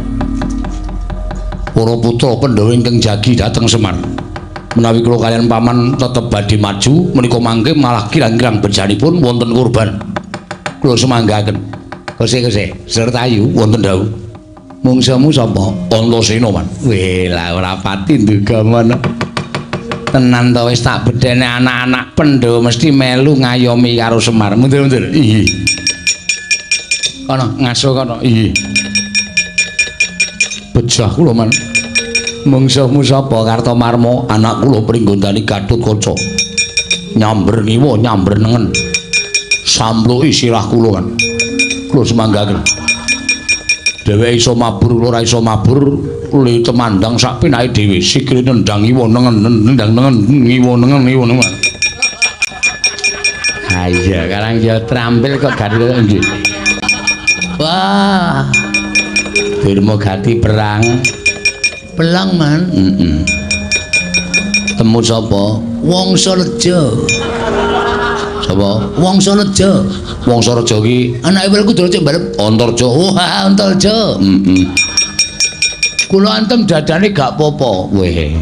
Para putra Pandhawa ingkang jagi dhateng Semar. Menawi kula kaliyan paman tetep badhe maju menika mangke malah kirang-kirang bejanipun wonten korban. Kula semanggaken. Kose-kose Sertayu wonten dawuh. Mungsuhmu sapa? Antasena man. Weh lah ora pati nduga mana. Tenan to wis tak bedhene anak-anak Pandhawa mesti melu ngayomi karo Semar. Mundur-mundur. Iya. Kono ngaso kono. Iya. Bejah kula man. Mungsuhmu sapa? Kartomarma, anak kula Pringgondani Gatotkaca. Nyamber ngiwa, nyamber nengen. Sampluki sirah kula kan. Kula semanggaken. Dheweke iso mabur, kula ora iso mabur, le temandang sak penake dhewe. Sikile nendang ngiwa nengen, nendang nengen, ngiwa nengen, ngiwa nengen. Ha iya, karang ya trampil kok gari nggih. Wah. Durmagati perang. Pelang man. Heeh. Temu sapa? Wangsareja. Sapa? Wangsareja. Wangsareja ki anake Werkudara cek mbarep Antarja. Wah, Antarja. Heeh. Kula antem dadane gak apa-apa. Weh.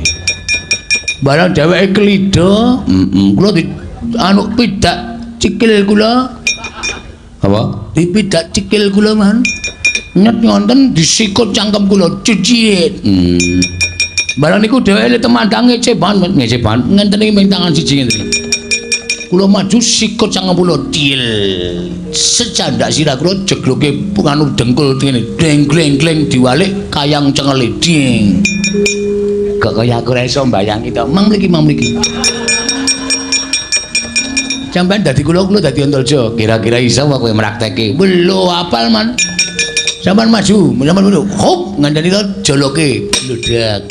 Barang dheweke klida, heeh. Kula di anu pidak cikil kula. Apa? Dipidak cikil kula man. Nyet ngonten disikut cangkem kula cicit. Barang niku dheweke temandang ngece banget, ngece banget. Ngenten iki ming tangan siji ngenten iki. Kula maju sikut cangkem kula dil. Secandak sirah kula jegloke nganu dengkul ngene. Gleng gleng gleng diwalik kayang cengele ding. Kok kaya aku ora iso mbayangi to. Mang mriki, mang mriki. Sampeyan dadi kula, kula dadi Antarja. Kira-kira iso apa kowe mrakteke? Lho apal man. Sampeyan maju, sampeyan maju. Hop, ngandani to joloke, bludak.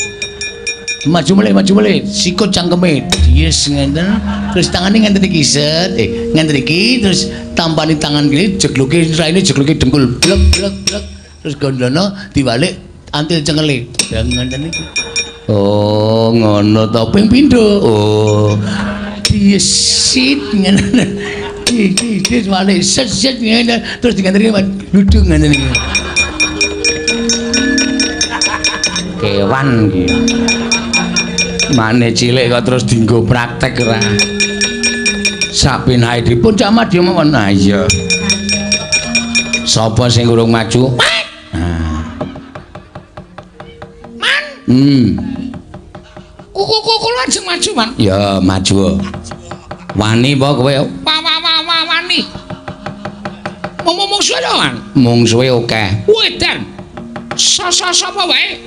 Maju mulih, sikut cangkeme. Yes ngenten. Terus tangane ngenten iki set, ngenten iki terus tampani tangan kiri jegloke raine jegloke dengkul blek blek blek. Terus gondono diwalik antil cengele. Ya ngenten iki. Oh, ngono to ping pindho. Oh. Diesit ngene. Di walik set set ngene terus diganteni gludung ngene iki. Kewan iki. Mane cilik kok terus dienggo praktek ora. Sapenake dipun cak madya mawon. Ha iya. Sapa sing urung maju? Nah. Man. Kuku kula ajeng maju, Man. Ya, maju. Wani apa kowe? Wa wani. Mungsuhe lho, Man. Mungsuhe akeh. Wedan. Sapa wae?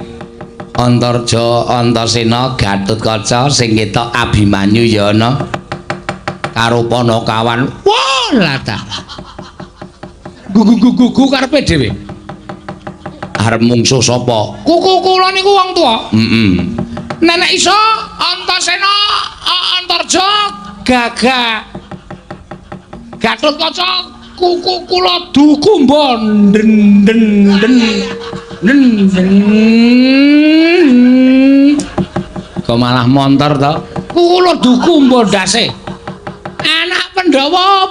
Antarja, Antasena, Gatotkaca sing ketok Abimanyu ya ana. Karo Panakawan. Wah, lah ta. Gugu karepe dhewe. Arep mungsuh sapa? Kuku kula niku wong tuwa. Heeh. Nenek iso Antasena, Antarja, Gagah. Gatotkaca, kuku kula dukumba den den den den den. Kok malah montor to? Kuku kula dukumba ndase. Anak Pandhawa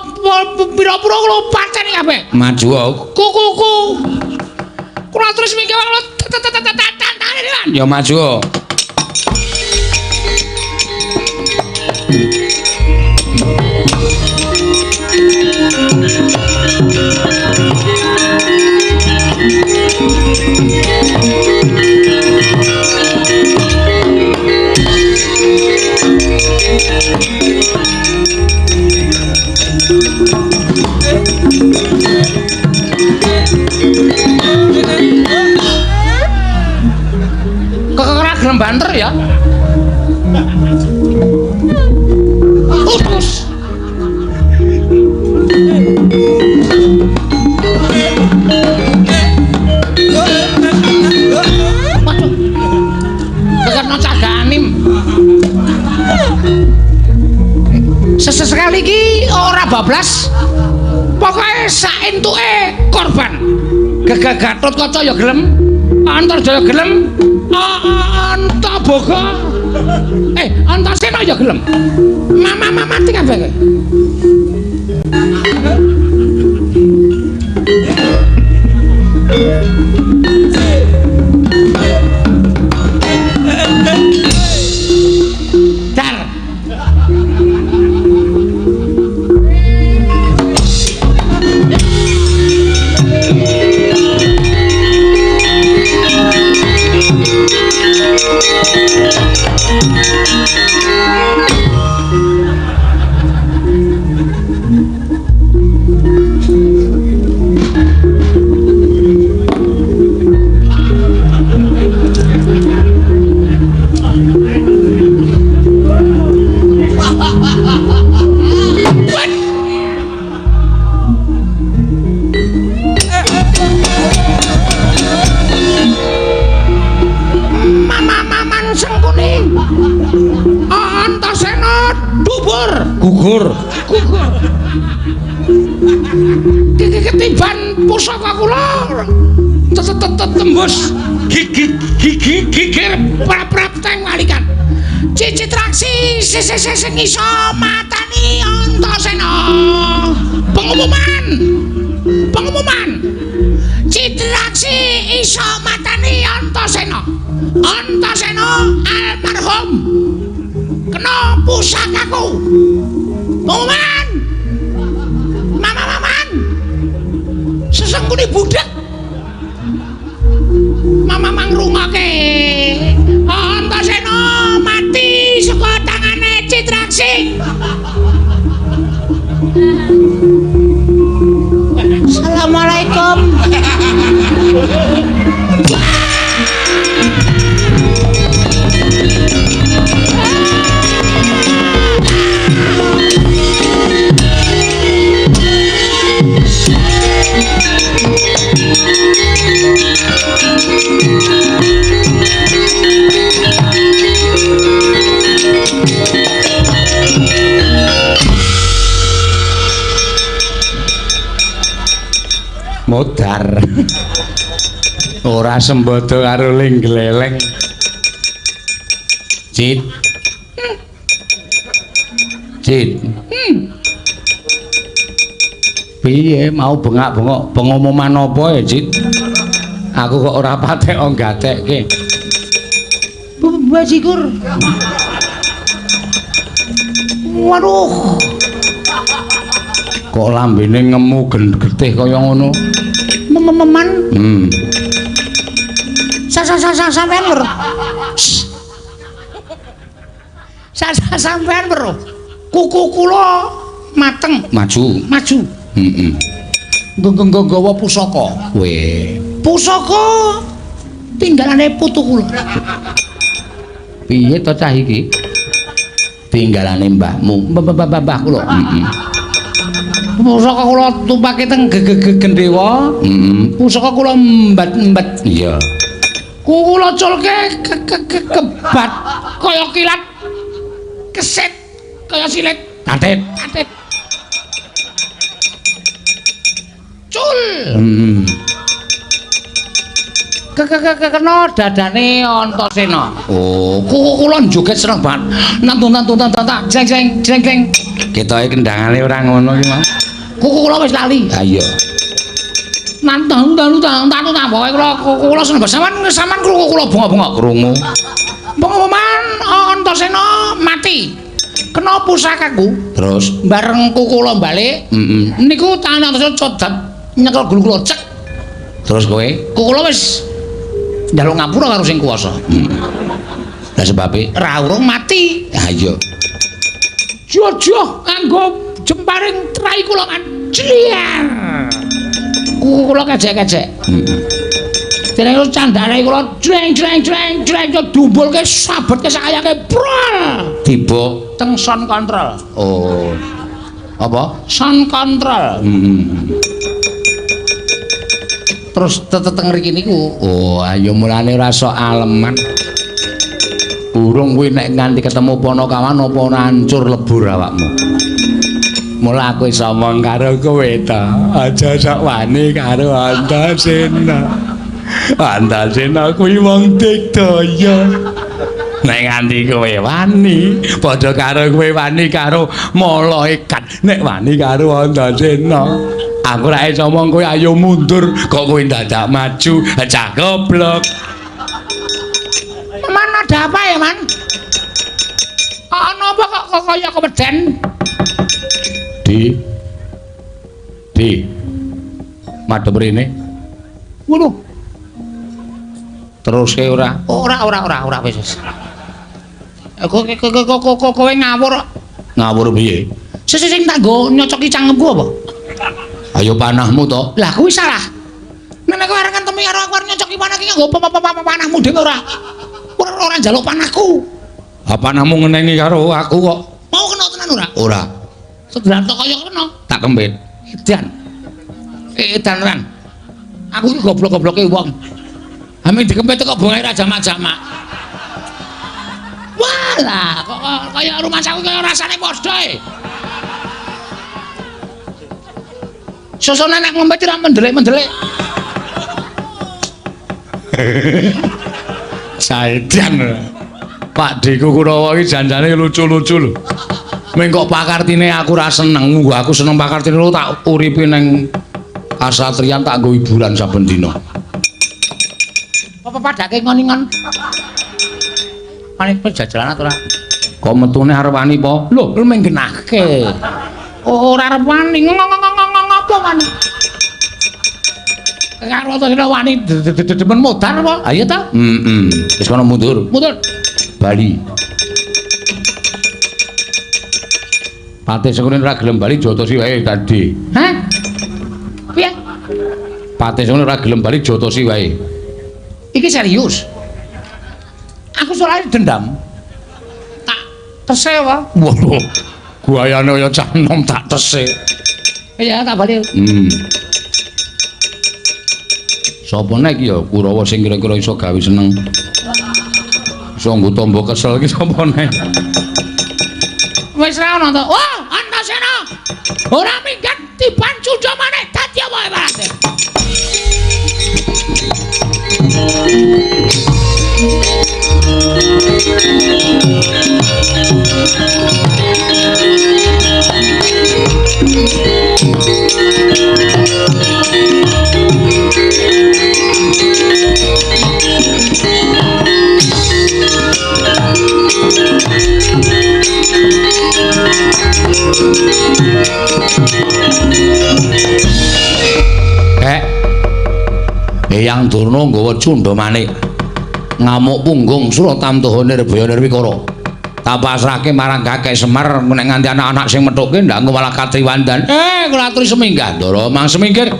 pira-pira kula pateni kabeh. Maju kukuku. Kula terus mikir kula tantane. Ya maju. Kok ora gelem banter ya? Utus. Waduh. Kekena caganim. Sesekali iki ora bablas. Pokoke sak entuke korban. Gagah Gatotkaca ya gelem, Antarja ya gelem, Antaboga. Antasena ya gelem. Mama mati kabeh kowe. Dar. Mama-maman Sengkuni. Antasena dubur, gugur, gugur. Ketiban pusaka kula tembus gigi gigir prap-prap teng walikan. Cicitraksi sing iso matani Antasena. Pengumuman. Pengumuman. Citraksi iso matani Antasena. Antasena almarhum kena pusakaku. Pengumuman. Mama-maman. Sesengkune budhek. Mama mangrungoke. Antasena mati saka tangane Citraksi. Assalamualaikum. Modar. Ora sembodo karo ling gleleng. Cit. Cit. Piye mau bengak-bengok pengumuman apa ya, Cit? Aku kok ora patek gatekke. Bajigur. Waduh. Kok lambene ngemu getih kaya ngono? Mememan. Sampean lho. Sampean lho. Kuku kula mateng. Maju. Maju. Heeh. Nggawa pusaka. Weh. Pusaka tinggalane putu kula. Piye to cah iki? Tinggalane mbahmu. Mbah kula. Heeh. Pusaka kula tumpake teng Gendhewa. Heeh. Pusaka kula mbat-mbat. Iya. Kula culke kebat kaya kilat. Keset kaya silet. Tatit. Tatit. Cul. Heeh. Kena dadane Antasena. Oh, kula joget seneng banget. Nantun jeng jeng jeng jeng. Ketoke kendangane ora ngono iki, Mas. Kuku kula wis lali. Ha iya. Nantun pokoke kula seneng banget. Sampeyan krungu kula bengok-bengok krungu. Pengumuman Antasena mati. Kena pusakaku. Terus bareng kuku kula balik. Heeh. Niku tangan Antasena codap nyekel gulu kula cek. Terus kowe? Kuku kula wis njaluk ngapura karo sing kuwasa. Lah sebabe ra urung mati. Ha iya. Jojoh nganggo jemparing trai kula kan. Jliar. Kuku kula kejek-kejek. Heeh. Dene candane kula jreng jreng jreng jreng dumbulke sabetke sakayake brol. Tiba teng sound control. Oh. Apa? Sound control. Heeh. Terus teteng ngriki niku. Oh, ayo mulane ora sok aleman. Burung kuwi nek nganti ketemu Panakawan apa ora hancur lebur awakmu. Mula aku iso omong karo kowe ta. Aja sok wani karo Antasena. Antasena kuwi wong digdaya. Nek nganti kowe wani, padha karo kowe wani karo malaikat. Nek wani karo Antasena, aku ora iso omong kowe ayo mundur, kok kowe dadak maju, cah goblok. Man ada apa ya, Man? Ana apa kok kaya keweden? Di. Di. Madhep rene. Ngono. Teruske ora? Ora wis wis. Kowe ngawur. Ngawur piye? Sing tak nggo nyocoki cangkemku apa? Ayo panahmu to. Lah kuwi salah. Nek kowe arep ngentemi karo aku arep nyocoki panah iki nganggo panahmu dhewe ora. Ora njaluk panahku. Ha panahmu ngenengi karo aku kok. Mau kena tenan ora? Ora. Sedelan tok kaya kena. Tak kempit. Edan. Edan tenan. Aku iki goblok-gobloke wong. Ame dikempet kok bongae ra jamak-jamak. Walah, kok kaya rumah saku kaya rasane padha e. Sosone nek ngempet ora mendelik-mendelik. Saedan. Pak Deku Kurawa iki janjane lucu-lucu lho. Ming kok pakartine aku ora seneng. Aku seneng pakartine lho tak uripi ning kasatriyan tak nggo hiburan saben dina. Apa padake ngon-ngon? Panik pejajalan ora? Kok metune arep wani po? Lho, lu menggenahke. Ora arep wani. Ngopo wani? Karo to wani demen modar apa? Ayo ta? Heeh. Wis kono mundur. Mundur. Bali. Patih Sengkuni ora gelem bali jotosi wae tadi. Hah? Piye? Patih Sengkuni ora gelem bali jotosi wae. Iki serius. Aku soalnya dendam. Tak tese apa? Waduh. Guayane kaya cah nom tak tese. Iya, tak bali. Sapa nek iki ya Kurawa sing kira-kira iso gawe seneng. Iso nggo tombo kesel iki sapa nek? Wis ra ono to. Wah, Antasena. Ora minggat tiban cuca maneh dadi apa ibarate. Eyang Durna nggawa cundha manik. Ngamuk punggung Suratamtaha Nirbaya Nirwikara. Tak pasrahke marang Kakek Semar nek nganti anak-anak sing methuke ndak engko malah katriwandan. Kula aturi seminggah Ndara, mang semingkir.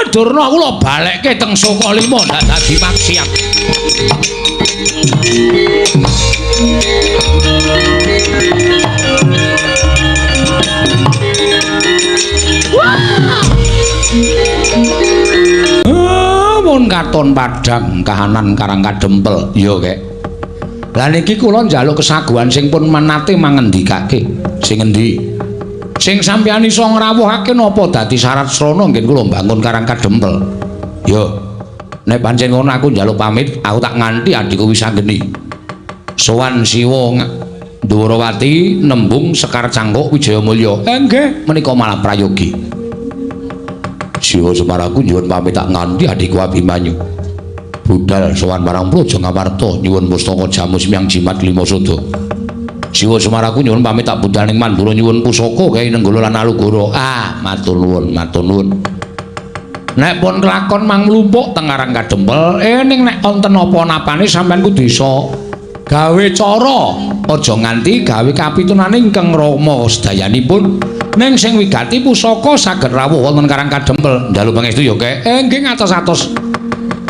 Durna kula balekke teng Sukalima ndak dadi maksiat. Mun katon padhang kahanan Karang Kadempel. Iya, Kek. Lah niki kula njaluk kesaguhan sing pun menate mangendikake. Sing endi? Sing sampeyan iso ngrawuhake napa dadi syarat srana ngen kula mbangun Karang Kadempel. Ya. Nek pancen ngono aku njaluk pamit, aku tak nganti adhiku Wisanggeni. Sowan Siwa Ndhuwarawati nembung Sekar Cangkuk Wijayamulya. Nggih, menika malah prayogi. Siwa Semar aku nyuwun pamit tak nganti adhiku Abimanyu. Budal sowan marang Praja Ngamarta nyuwun pustaka jamu semyang jimat lima sada. Siwa Semar aku nyuwun pamit tak budal ning Mandura nyuwun pusaka gawe Nenggala lan Alugoro. Ah, matur nuwun, matur nuwun. Nek pun kelakon mang mlumpuk teng Karang Kadempel, ning nek wonten apa-napane sampean kudu iso gawe cara, aja nganti gawe kapitunane ingkang rama sedayanipun. Ning sing wigati pusaka saged rawuh wonten Karang Kadempel. Njaluk pangestu ya, Kek. Nggih ngatos-atos.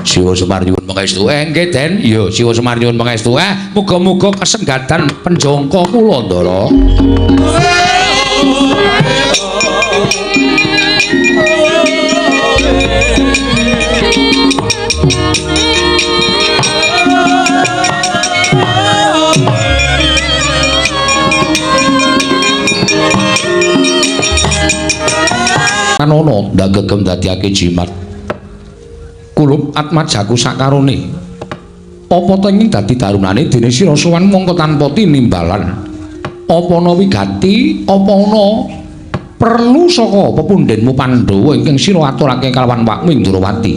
Siwa Semar nyuwun pangestu. Nggih, Den. Iya, Siwa Semar nyuwun pangestu. Muga-muga kesenggatan penjangka kula, Ndara. Ana ndak gegem dadiake jimat. Kulup atmajaku sakarone. Apa ta ing dadi darunane dene sira sowan mongko tanpa tinimbalan. Apa ana wigati, apa ana perlu saka pepundhenmu Pandhawa ingkang sira aturake kalawan wakmu ing Ndrawati.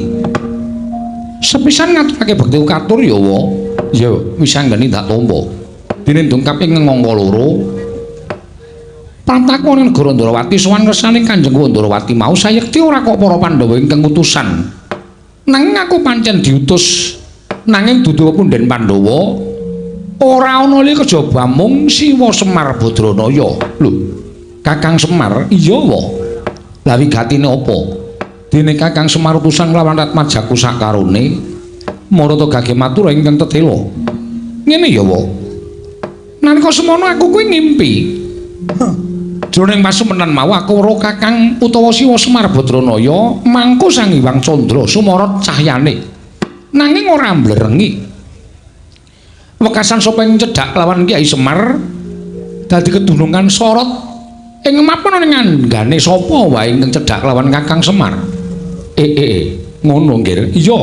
Sepisan ngaturake bekti katur ya wa. Ya Wisanggeni tak tampa. Dene dongkap ing angka loro. Prantaku ning negara Ndrawati sowan ngersane Kanjeng Ndrawati mau sayekti ora kok para Pandhawa ingkang utusan. Nanging aku pancen diutus nanging dudu pepundhen Pandhawa ora ana li kejaba mung Siwa Semar Badranaya. Lho, Kakang Semar iya wa. Lah wigatine apa? Dene Kakang Semar utusan lawan Ratmajaku sakarone marata gage matur ingkang tetela. Ngene ya wa. Nalika semono aku kuwi ngimpi. Jroning pasumenan mau aku weruh Kakang utawa Siwa Semar Badranaya mangku Sang Hyang Candra sumorot cahyane. Nanging ora mblerengi. Wekasan sapa ing cedhak lawan Kyai Semar dadi kedunungan sorot ing mapan ning anggane sapa wae ingkang cedhak lawan Kakang Semar. Ngono nggih. Iya.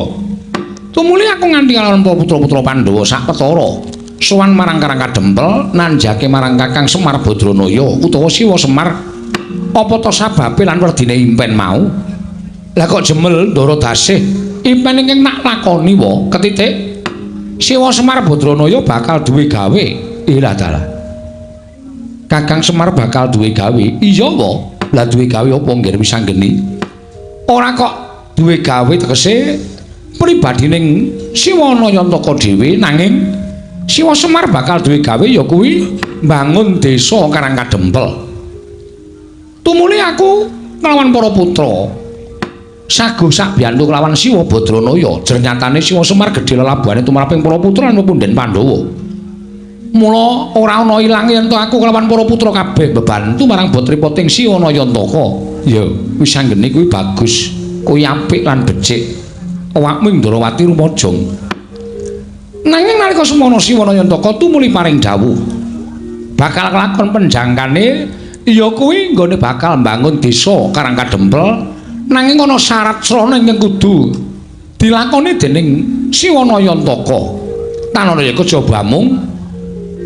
Tumuli aku nganti lawan para putra-putra Pandhawa sak petara. Sowan marang Karang Kadempel nanjake marang Kakang Semar Badranaya utawa Siwa Semar apa ta sababe lan werdine impen mau. Lah kok jemel Ndara Dasih impen ingkang nak lakoni wa ketitik Siwa Semar Badranaya bakal duwe gawe. Ilah dalah. Kakang Semar bakal duwe gawe. Iya wa. Lah duwe gawe apa nggih Wisanggeni? Ora kok duwe gawe tegese pribadining Siwa Nayantaka dhewe nanging Siwa Semar bakal duwe gawe ya kuwi mbangun desa Karang Kadempel. Tumuli aku nglawan para putra saguh sakbiyantu kelawan Siwa Badranaya. Jernyatane Siwa Semar gedhe lelabuhane tumraping para putra lan pepundhen Pandhawa. Mula ora ana ilange yen aku kelawan para putra kabeh bebantu marang botripoting Siwa Nayantaka. Ya Wisanggeni kuwi bagus, kuwi apik lan becik. Awakmu ing Ndrawati rumajang. Nanging nalika semono Siwa Nayantaka tumuli paring dawuh bakal kelakon penjangkane ya kuwi nggone bakal mbangun desa Karang Kadempel nanging ana syarat srana ingkang kudu dilakoni dening Siwa Nayantaka. Tanana ya kejaba mung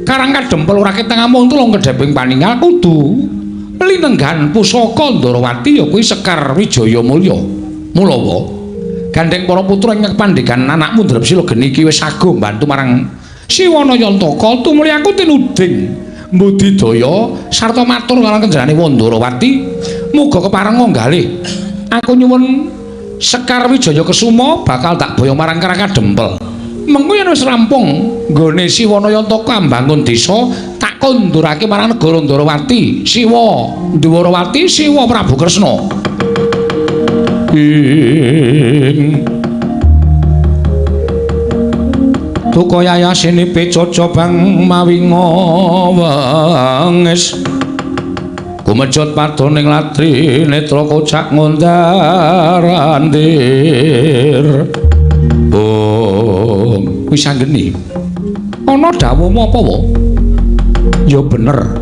Karang Kadempel ora ketang amung tulung kedheping paningal kudu linenggan pusaka Ndrawati ya kuwi Sekar Wijaya Mulya. Mula wa gandeng para putra ingkang pandhegan anakmu Drepsila geni iki wis saguh mbantu marang Siwa Nayantaka tumuli aku tinuding mbudidaya sarta matur karo kenjarane Wandrawati muga kepareng nggalih. Aku nyuwun Sekar Wijaya Kesuma bakal tak boyong marang Karang Kadempel. Mengko yen wis rampung nggone Siwanayantaka mbangun desa, tak kondurake marang negara Ndorowati, Siwa Ndwarawati, Siwa Prabu Kresna. Ing Tuka yayasine pecoco bang mawi ngawengis gumejot padoning latri netra kocak ngundar andir. Oh, wis anggeni. Ana dawuhmu apa wae? Ya bener.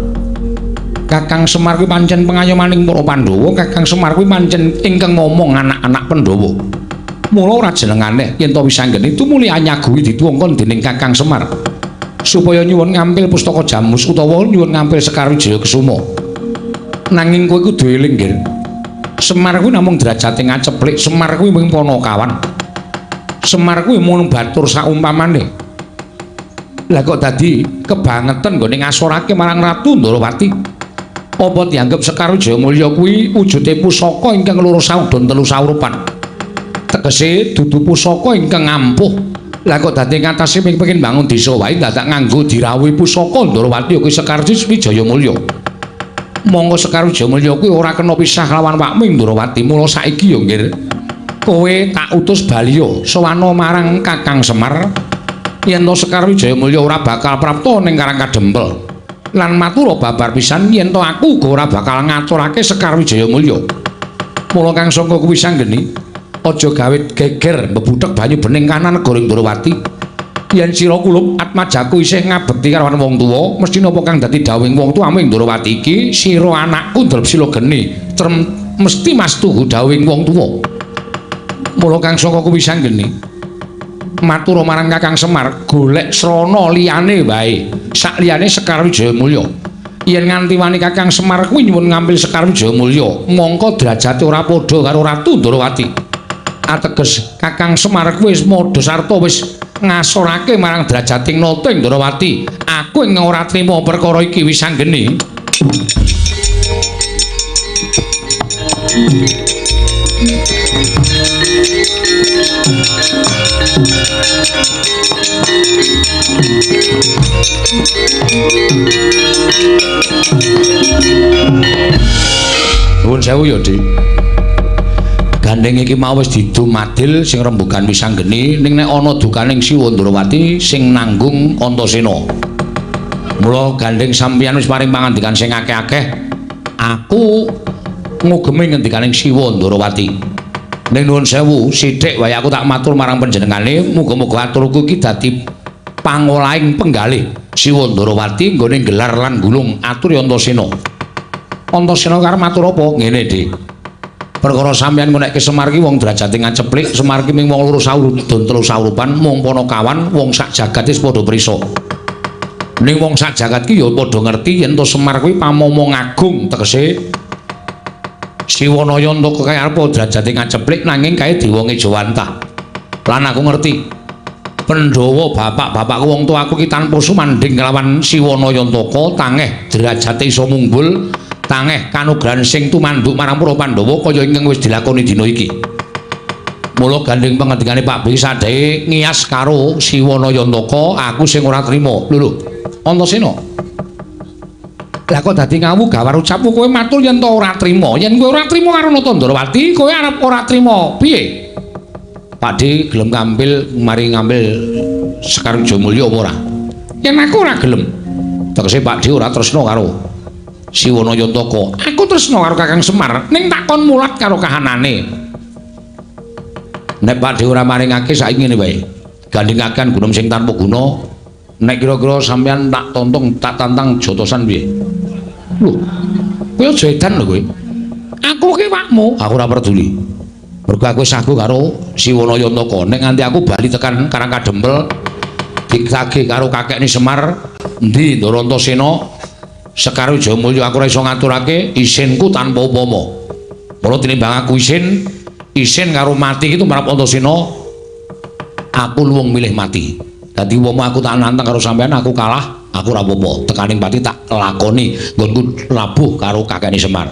Kakang Semar kuwi pancen pengayomaning para Pandhawa, Kakang Semar kuwi pancen ingkang ngomong anak-anak Pandhawa. Mula ora jenengane yen to wis anggeni tumuli anyaguhi dituwungkon dening Kakang Semar supaya nyuwun ngampil pustaka Jamus utawa nyuwun ngampil Sekar Wijaya Kesuma. Nanging kowe kudu eling, Nggir. Semar kuwi namung derajate ngaceplik, Semar kuwi mung panakawan. Semar kuwi mung batur saumpamane. Lah kok dadi kebangetan nggone ngasorake marang Ratu Ndorowati. Apa dianggep Sekar Wijaya Mulya kuwi wujude pusaka ingkang loro saudon telu saurupan? Tegese dudu pusaka ingkang ampuh. Lah kok dadi ngatasi pengin bangun desa wae dadak nganggo dirawuhi pusaka Ndorowati kuwi Sekar Wijaya Mulya. Monggo Sekar Wijaya Mulya kuwi ora kena pisah lawan wakmu Ndorowati. Mula saiki ya, Nggir, kowe tak utus baliya sowana marang Kakang Semar yen to Sekar Wijaya Mulya ora bakal prapta ning Karang Kadempel. Lan matura babar pisan yen to aku uga ora bakal ngaturake Sekar Wijaya Mulya. Mula kang sangka kuwi sanggeni aja gawe geger mbebuthek banyu bening kanan negara Ndorowati. Yen sira kulup atmajaku isih ngabekti karo wong tuwa, mesti napa kang dadi dawuhing wong tuwamu ing Ndorowati iki, sira anakku Drepsila geni, mesti mastuhu dawuhing wong tuwa. Mula kang saka kuwi sanggeni matur marang Kakang Semar, golek srana liyane wae, sak liyane Sekar Wijaya Mulya. Yen nganti wani Kakang Semar kuwi nyuwun ngampil Sekar Wijaya Mulya, mongko derajate ora padha karo Ratu Ndorowati. Ateges Kakang Semar kuwi wis madha sarta wis ngasorake marang derajating nata ing Ndorowati. Aku ing ora trima perkara iki wis anggeni. Nuwun sewu ya, Dik. Gandeng iki mau wis didum adil sing rembugan wis anggeni, ning nek ana dukaning Siwa Ndorowati sing nanggung Antasena. Mula gandeng sampeyan wis paring pangandikan sing akeh-akeh, aku ngugemi ngendikaning Siwa Ndorowati. Ning nuwun sewu, sithik wae aku tak matur marang panjenengane, muga-muga aturku iki dadi pangolahing penggalih Siwa Ndorowati nggone gelar lan gulung atur Antasena. Antasena karep matur apa? Ngene, Dik. Perkara sampeyan ngonekke Semar ki wong derajate ngaceplik, Semar ki ming wong loro saurudon telu saurupan, mung panakawan, wong sak jagat wis padha prisa. Ning wong sak jagat ki ya padha ngerti yen to Semar kuwi pamomong agung, tegese Siwanayantaka kae arep derajate ngaceplik nanging kae dewa ngejawantah. Lan aku ngerti Pandhawa bapak-bapakku wong tuaku ki tanpa sumandhing kelawan Siwanayantaka tangeh derajate iso munggul, tangeh kanugrahan sing tumanduk marang para Pandhawa kaya ingkang wis dilakoni dina iki. Mula gandeng pangendikane Pak Bi sadhae ngiyas karo Siwanayantaka, aku sing ora trima. Lho lho, Antasena. Lah kok dadi ngawu gawar ucapmu kowe matur yen to ora trima. Yen kowe ora trima karo Nata Ndorowati, kowe arep ora trima piye? Pak D gelem ngambil mari ngambil Sekar Wijaya Mulya apa ora? Yen aku ora gelem. Tegese Pak D ora tresna karo Siwanayantaka. Aku tresna karo Kakang Semar, ning tak kon mulat karo kahanane. Nek Pak D ora maringake saiki ngene wae. Gandhengaken gunung sing tanpa guna. Nek kira-kira sampeyan tak tontong, tak tantang jotosan piye? Lho, kowe aja edan lho kowe. Aku ki wakmu, aku ora peduli. Mergo aku wis sagu karo Siwanayantaka. Nek nganti aku bali tekan Karang Kadempel ditagih karo kakekne Semar, endi Ndara Antasena, Sekar Wijaya Mulya aku ora iso ngaturake isinku tanpa upama. Mula tinimbang aku isin, isin karo mati iki tumrap Antasena, aku luwung milih mati. Dadi umpama aku tak nantang karo sampean aku kalah, aku ora apa-apa. Tekaning pati tak lakoni nggonku labuh karo kakekne Semar.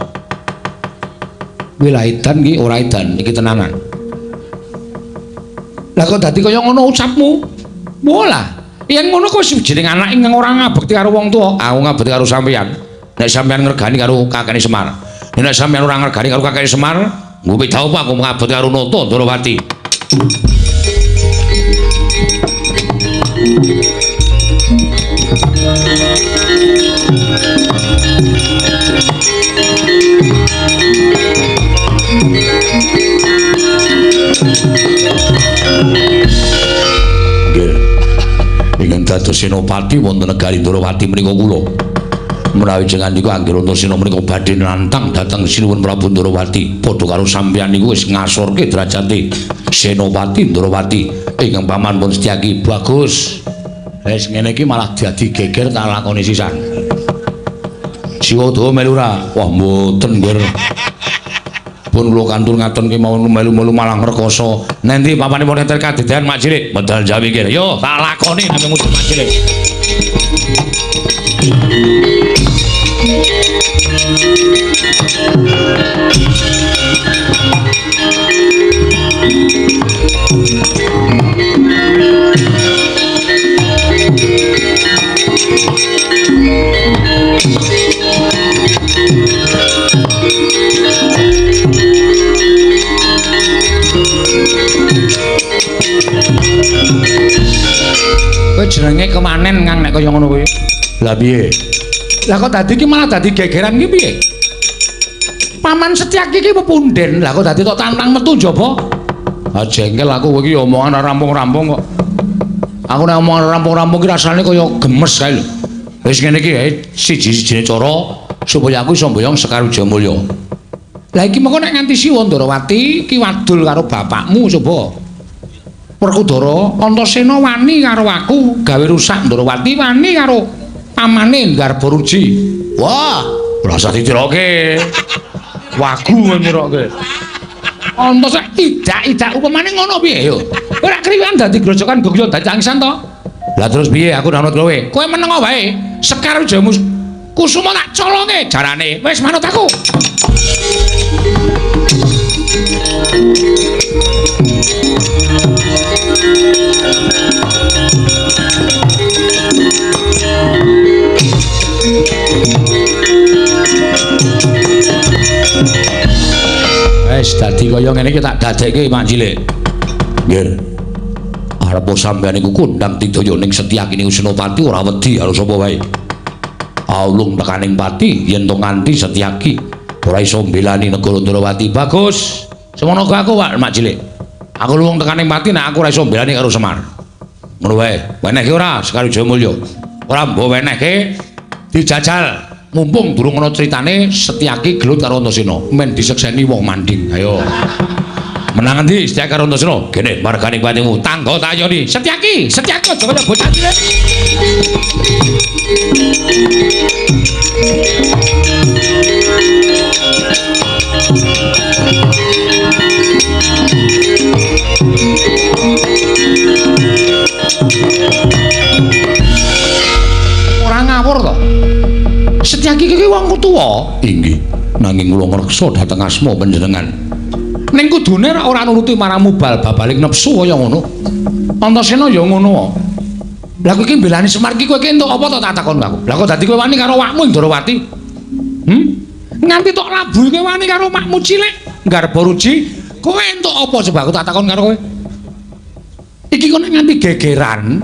Kuwi lah edan iki ora edan, iki tenanan. Lah kok dadi kaya ngono ucapmu? Walah, yen ngono kok jeneng anak ingkang ora ngabekti karo wong tuwa. Aku ngabekti karo sampeyan. Nek sampeyan ngregani karo kakekne Semar. Nek sampeyan ora ngregani karo kakekne Semar, nggo beda apa aku ngabekti karo Nata Ndorowati. Nggih. Ingkang dados senopati wonten negari Ndorowati menika kula. Menawi jenengan niku anggere Antasena menika badhe nantang dhateng Sinuwun Prabu Ndorowati, padha karo sampeyan niku wis ngasorke derajate Senopati Ndorowati ingkang paman pun Setyaki. Bagus. Wis ngene iki malah dadi geger tak lakoni sisan. Siwa dawa melu ora? Wah mboten nggih. Pun kula kantur ngaten kemawon melu-melu malah ngrekoso. Nanti papane pun enter kadedan Mak Cilik medal jawi kene. Yo tak lakoni nang ngusul Mak Cilik. Kowe jenenge kemanen Kang nek kaya ngono kuwi. Lah piye? Lah kok dadi iki malah dadi gegeran iki piye? Paman Setyaki iki pepunden. Lah kok dadi tok tantang metu njaba? Ah jengkel aku kowe iki omongan ora rampung-rampung kok. Aku nek omongan rampung-rampung iki rasane kaya gemes kae lho. Wis ngene iki siji-sijine cara supaya aku iso mboyong Sekar Wijayamulya. Lah iki mengko nek nganti Siwa Ndorowati iki wadul karo bapakmu coba. Werkudara Antasena wani karo aku gawe rusak Ndorowati wani karo pamane Garbaruji. Wah, ora usah ditiroke. Wagu nyiroke. Antasena idak-idak upamane ngono piye yo? Ora kriwikan dadi grojokan gogyo dadi tangisan to. Lah terus piye aku manut kowe? Kowe meneng wae. Sekar Wijaya Kusuma tak colonge jarane. Wis manut aku. Wis dadi kaya ngene iki tak dadekke Mak Cilik. Nggih. Arep sampeyan iku kondang tidaya ning Setyaki niku Senopati ora wedi karo sapa wae. Aulung tekaning pati yen to nganti Setyaki ora iso mbelani negara Ndorowati. Bagus. Semono aku Pak Mak Cilik. Aku luwung tekaning pati nek aku ora iso mbelani karo Semar. Ngono wae. Wenehke ora Sekar Wijayamulya? Ora mbok wenehke dijajal. Mumpung durung ana critane Setyaki gelut karo Antasena, men disekseni wong manding. Ayo. Menang endi Setyaki karo Antasena? Gene margane patimu tangga tayoni. Setyaki, Setyaki aja kaya bocah cilik. Ora ngawur to. Setyaki iki wong tuwa. Inggih, nanging kula ngreksa dhateng asma panjenengan. Ning kudune ora nuruti marang mubal babaling nepsu kaya ngono. Antasena ya ngono. Lah kowe iki mbelani Semar iki kowe iki entuk apa to tak takon aku. Lah kok dadi kowe wani karo awakmu Ndorowati? Nganti tok labuhi kowe wani karo makmu cilik Garbaruji, kowe entuk apa coba aku tak takon karo kowe. Iki kok nek nganti gegeran,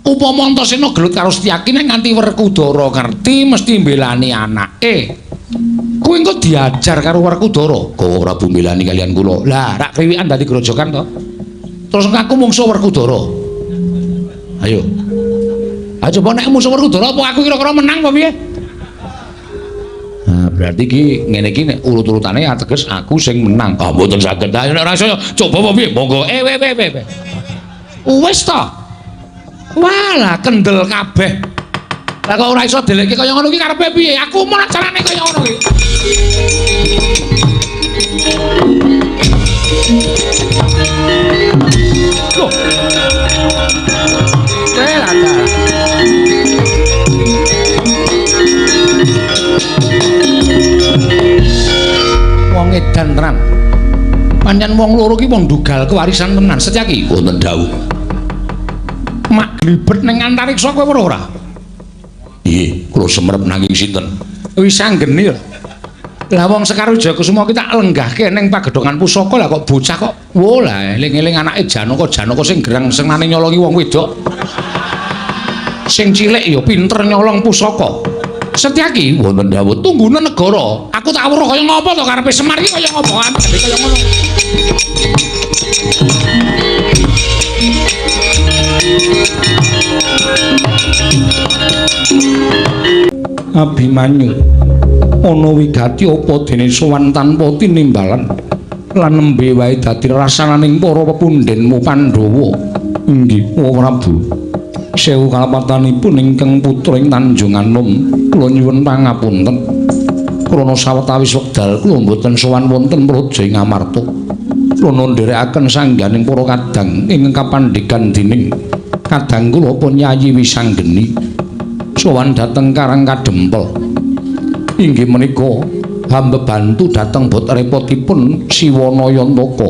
upama Antasena gelut karo Setyaki nek nganti Werkudara ngerti mesti mbelani anake. Kowe engko diajar karo Werkudara. Kok Prabu mbelani kalian kula. Lah rak kriwikan dadi grojokan to. Terus aku mungsuh Werkudara. Ayo. Ayo coba nek musuh Werkudara apa aku kira-kira menang apa piye? Nah, berarti iki ngene iki nek urut-urutane ateges aku sing menang. Ah mboten saged. Ayo nek ora iso coba apa piye? Monggo. Wis to. Walah kendel kabeh. Lah kok ora iso delekke kaya ngono iki karepe piye? Aku malah carane kaya ngono iki. Loh. Lah wong edan tenan. Pancen wong loro ki wong dugal kewarisan tenan. Setyaki wonten dawuh. Mak glibet ning antariksa kowe weruh ora? Nggih, kula semerep nanging sinten? Wis anggene lho. Lah wong Sekar Wijayakusuma ki tak lenggahke ning pagedhongan pusaka lah kok bocah kok wo lah eling-eling anake Janaka, Janaka sing gerang senengane nyolongi wong wedok. Sing cilik ya pinter nyolong pusaka. Setyaki wonten dawuh, tunggune negara. Aku tak weruh kaya ngopo to karepe Semar iki kaya ngopo kaya ngono. Abimanyu ana wigati apa dene sowan tanpa tinimbalan lan nembe wae dadi rasananing para pepundhenmu Pandhawa. Inggih, Prabu. Sewu kalepatanipun ingkang putra ing Tanjung Anom, kula nyuwun pangapunten. Krana sawetawis wekdal kula mboten sowan wonten praja ing Amarta. Krana ndherekaken sangganing para kadang ingkang kapandhegan dening kadang kula pun Yayi Wisanggeni. Sowan dhateng Karang Kadempel. Inggih menika hamba bantu dhateng bot repotipun Siwana Yantaka.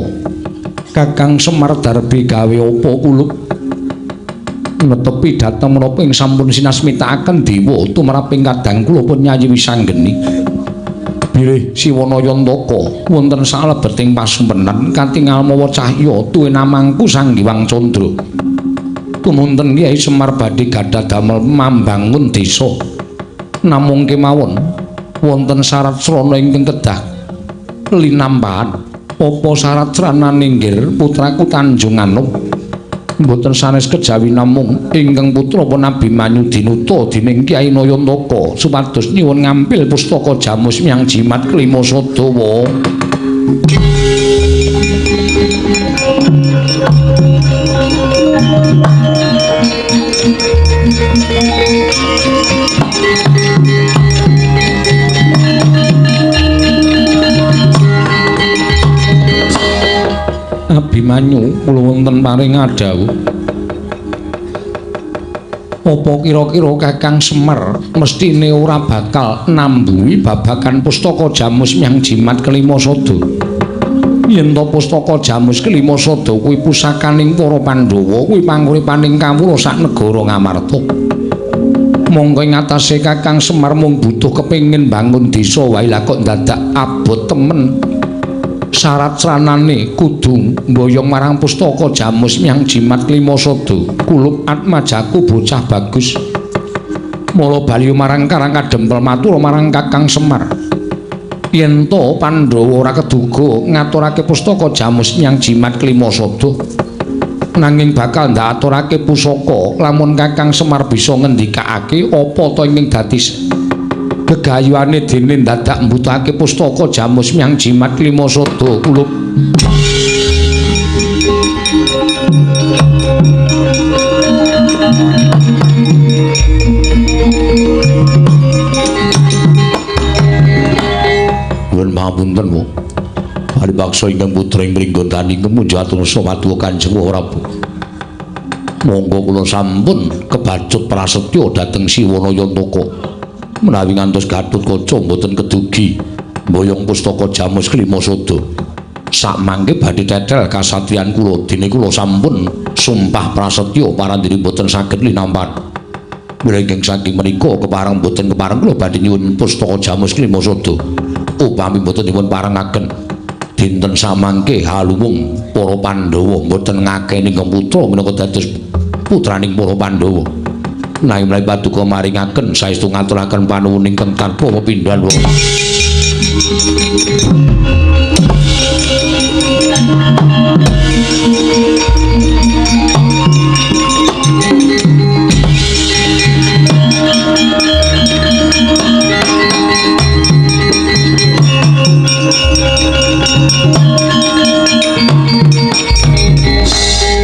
Kakang Semar Darbi gawe apa kulup netepi dhateng menapa ing sampun sinasmitakaken dewa tumraping kadang kula pun Yayi Wisanggeni. Bilih Siwana Yantaka wonten salebeting pasumpenan katingal mawa cahya tuwin amangku Sang Hyang Candra. Tumunten Kyai Semar badhe gadah damel mambangun desa. Namung kemawon wonten syarat srana ingkang kedah linampahan. Apa syarat sranane nggir putraku Tanjung Anom? Mboten sanes kejawi namung ingkang putra pun Abimanyu dinuta dening Kyai Nayantaka supados nyuwun ngampil pustaka Jamus Myang Jimat Kelima Sadawa. Abimanyu kula wonten paring adhawuh. Apa kira-kira Kakang Semar mestine ora bakal nambuhi babagan pustaka Jamus Myang Jimat Kelima Sada? Yen to pustaka Jamus Kelima Sada kuwi pusakaning para Pandhawa, kuwi panguripaning kawula sak negara Ngamarta. Monggo ing atase Kakang Semar mung butuh kepengin bangun desa wae lah kok dadak abot temen. Syarat sranane kudu mboyong marang pustaka Jamus Myang Jimat Kelima Sada. Kulup atmajaku bocah bagus. Mula bali marang Karang Kadempel matur marang Kakang Semar. Yen to Pandhawa ora keduga ngaturake pustaka Jamus Myang Jimat Kelima Sada, nanging bakal ndaturake pusaka lamun Kakang Semar bisa ngendikake apa to ingkang dadi gegayuhane dene dadak mbutuhake pustaka Jamus Myang Jimat Kelima Sada. Kulup Nuwun pangapunten, Bu. Paribaksa ingkang putra ing Pringgondani kemunjatur sapadua Kanjeng Prabu. Monggo kula sampun kebacut prasetya dhateng Siwana Yantaka. Menawi ngantos Gatotkaca mboten kedugi mboyong pustaka Jamus Kelima Sada. Sakmangke badhe tetel kasatriyan kula dene kula sampun sumpah prasetya parandene mboten saged linampan. Mila ingkang saking menika kepareng mboten kepareng kula badhe nyuwun pustaka Jamus Kelima Sada. Upami mboten dipun parengaken dinten samangke haluwung para Pandhawa mboten ngakeni ingkang putra minangka dados putraning para Pandhawa. Nanging menawi paduka maringaken saestu ngaturaken panuwun ingkang tanpa pepindhan.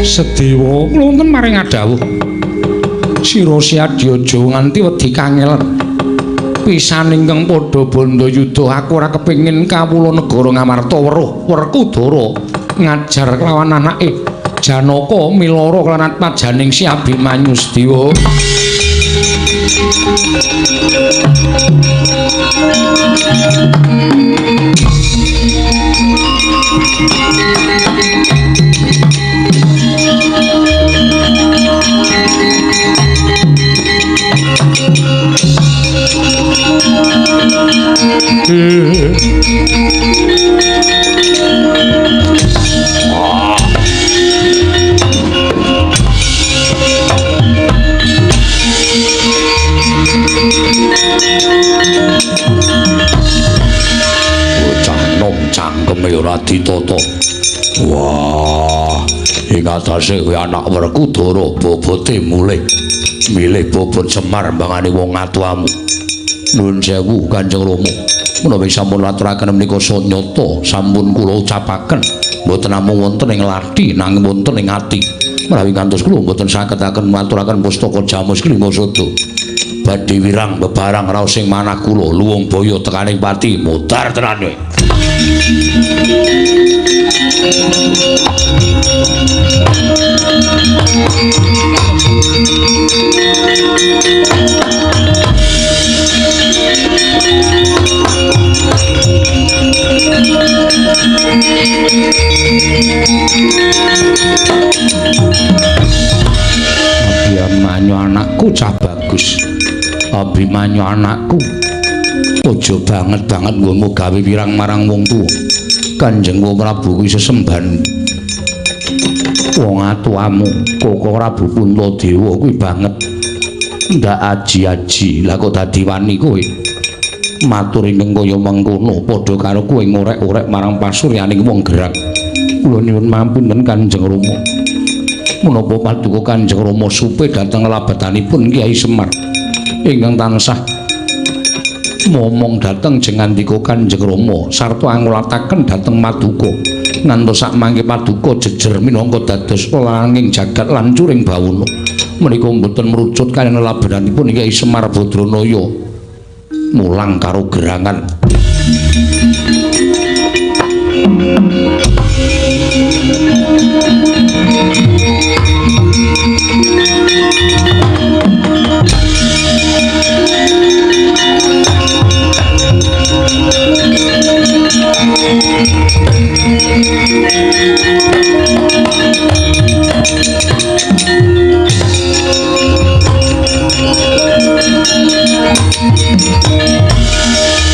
Sedewa kula wonten maring adhawuh. Sira Siadya aja nganti wedi kangelan. Pisan ingkang padha bandha yudha aku ora kepengin kawula negara Ngamarta weruh Werkudara ngajar kelawan anake Janaka milara kelawan atmajaning Si Abimanyu Sedewa. ditata. Wah, ing atase kuwi anak Werkudara bobote mulih. Milih bobot Semar mbangane wong atuamu. Nuwun sewu Kanjeng Rama. Menawi sampun aturaken menika sanyata sampun kula ucapaken mboten namung wonten ing lathi nanging wonten ing ati. Menawi ngantos kula mboten saged-aken maturaken pustaka Jamus Klimasada. Badhe wirang bebarang raos ing manah kula luwung baya tekaning pati mutar tenan kowe. Abimanyu anakku cah bagus. Abimanyu anakku, aja banget-banget nggonmu gawe wirang marang wong tuwa. Kanjeng Prabu kuwi sesembahan wong atuamu, Koko Prabu Puntadewa kuwi banget ndak aji-aji. Lah kok dadi wani kowe matur ingkang kaya mengkono padha karo kowe ngorek-orek marang pasuryaning wong gerang. Kula nyuwun mampunten Kanjeng Rama. Menapa paduka Kanjeng Rama supe dhateng labetanipun Kyai Semar ingkang tansah momong dhateng jengandika Kanjeng Rama sarta angulataken dhateng maduka ngantos sakmangke paduka jejer minangka dados langing jagat lan curing bawana. Menika mboten merucut kaliyan labetanipun Kyai Semar Badranaya mulang karo gerangan.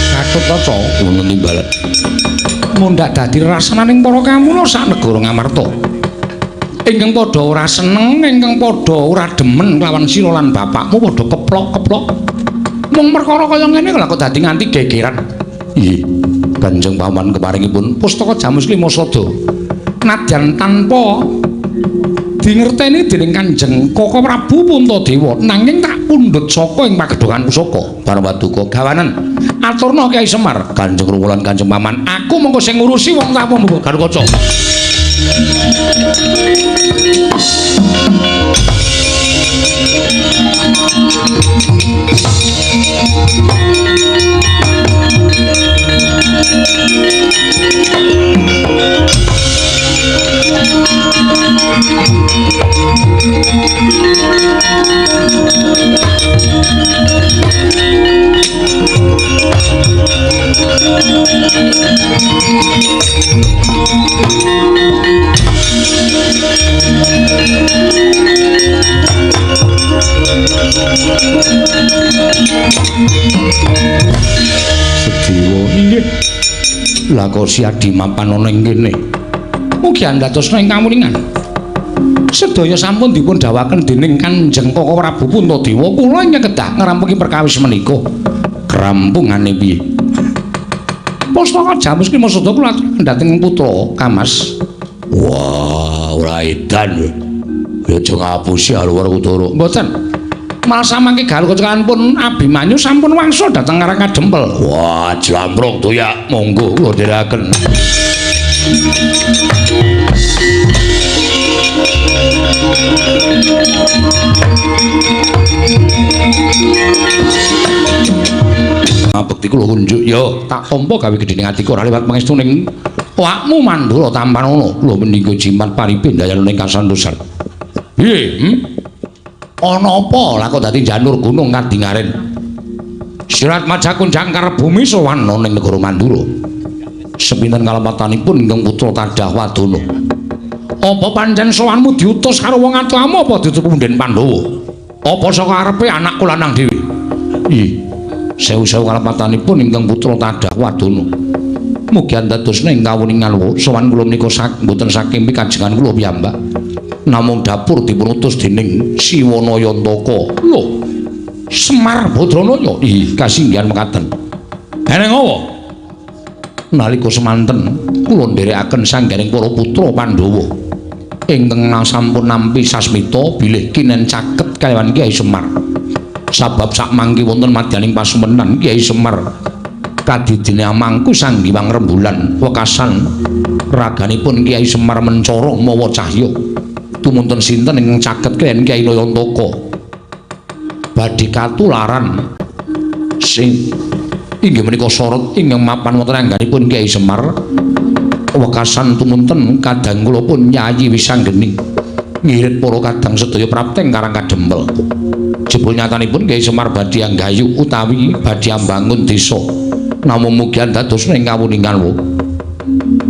Katutkaca ngono timbalan mundhak dadi rasananing para kamula sak negara Ngamarta ingkang padha ora seneng, ingkang padha ora demen kelawan sira lan bapakmu padha keplok-keplok mung perkara kaya ngene lha kok dadi nganti gegeran. Nggih, Kanjeng Paman keparingipun pustaka Jamus Klimasada nadyan tanpa dingerteni dening Kanjeng Koko Prabu Puntadewa nanging tak pundhut saka ing pagedhongan pusaka. Parapaduka gawanen aturna Kyai Semar, Kanjeng Rama lan Kanjeng Paman, aku mengko sing ngurusi wong tamu Garukaca. Sediwa inggih. Lah kok si Adi mapan ana ing kene. Mugi andhatosna ing kamuningan. Sedaya sampun dipun dawaken dening Kanjeng Koko Prabu Puntadewa, kula ingkang kedah ngrampungi perkawis menika. Krampungane piye? Pustaka Jamus Klimasada kula aturaken dhateng putra Kamas. Wah, ora edan. Ya aja ngapusi Werkudara. Mboten. Malah samangke Garukaca pun Abimanyu sampun wangsul dhateng Karang Kadempel. Wah, jlamprung toyak, monggo kula dherekaken. Bekti kula kunjuk ya tak tampa gawe gedhening atiku ora liwat pangestuning awakmu Mandura tampanana kula menika jimat paripe ndayana ing kasantosan. Piye? Ana apa lah kok dadi janur gunung kadingaren? Sirat Majakun jangkar bumi sowan ana ning negara Mandura. Sepinten kalepatanipun ingkang putra Tadah Wadana. Apa pancen sowanmu diutus karo wong atuamu apa diutus punden Pandhawa? Apa saka arepe anakku lanang dhewe? Ih, sewu-sewu kalepatanipun ingkang putra Tadah Wadana. Mugi andadosna ing kawuningan sowan kula menika mboten saking pikajengan kula piyambak. Namung dapur dipunutus dening Siwanayantaka. Lho, Semar Badranaya. Ih, kasinggihan mekaten. Eneng apa? Nalika semanten kula nderekaken sangganing para putra Pandhawa ingkang sampun nampi sasmita bilih kinen caket kaliyan Kyai Semar. Sabab sakmangke wonten madyaning pasumenan Kyai Semar kadidine amangku Sang Hyang Rembulan wekasan raganipun Kyai Semar mencara mawa cahya. Tumunten sinten ingkang caket kaliyan Kyai Nayantaka badhe katularan sing inggih menika sorot ingkang mapan wonten angganipun Kyai Semar. Wekasan tumunten kadang kula pun Yayi Wisanggeni ngirit para kadang sedaya prapteng Karang Kadempel. Jebul nyatanipun Kyai Semar badhe anggayu utawi badhe ambangun desa, namung mugian dados ing kawuningan wo.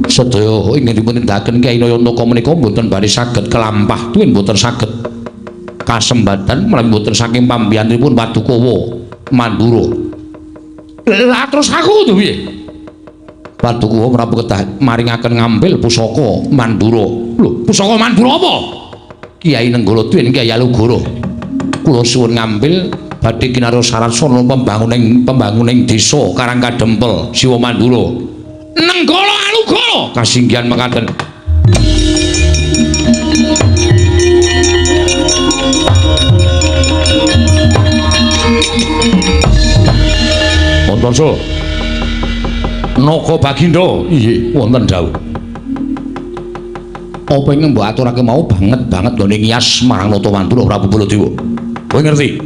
Sedaya ingkang dipun tindakaken Kyai Nayantaka menika mboten bari saged kelampah tuwin mboten saged kasembatan menawi mboten saking pambiyanipun Paduka Mandura. Lah terus aku kudu piye? Paduka Prabu kedah maringaken ngambil pusaka Mandura. Lho, pusaka Mandura apa? Kyai Nenggala tuwin Kyai Alugoro. Kula suwun ngambil badhe kinarya syarat sarana pembanguning desa Karang Kadempel, Siwa Mandura. Nenggala Alugoro kasinggihan mekaten. Antarja Naga Bagindo, inggih wonten dawuh. Apa ingkang mbok aturake mau banget banget nggone ngiyas marang Nata Mandura Prabu Baladewa. Kowe ngerti?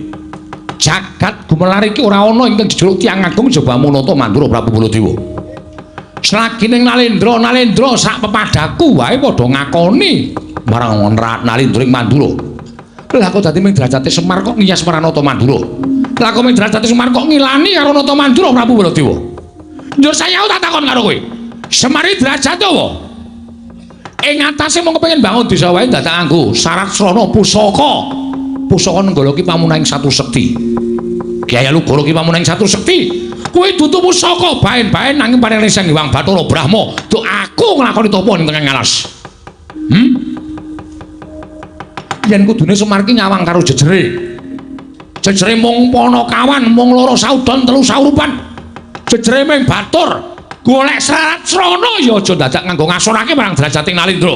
Jagat gumelar iki ora ana ingkang jejuluk tiyang agung jaba Nata Mandura Prabu Baladewa. Selagi ning Nalendra, Nalendra sak pepadaku wae padha ngakoni marang Nalendra ing Mandura. Lah kok dadi ming derajate Semar kok ngiyas marang Nata Mandura? Lah kok ming derajate Semar kok ngilani karo Nata Mandura Prabu Baladewa? Njur saya tak takon karo kowe. Semar iki derajate apa? Ing atase mung kepengin bangun desa wae dadak nganggo syarat srana pusaka. Pusaka Nenggala ki pamunahing satu sekti. Kyai Alugoro ki pamunahing satu sekti. Kuwi dudu pusaka baen-baen nanging paring Sang Hyang Bathara Brahma. Duk aku nglakoni tapa ning tengah alas. Yen kudune Semar ki nyawang karo jejere. Jejere mung panakawan, mung loro saudon telu saurupan. Jejere ming batur. Golek syarat srana ya aja dadak nganggo ngasorake marang derajate Nalendra.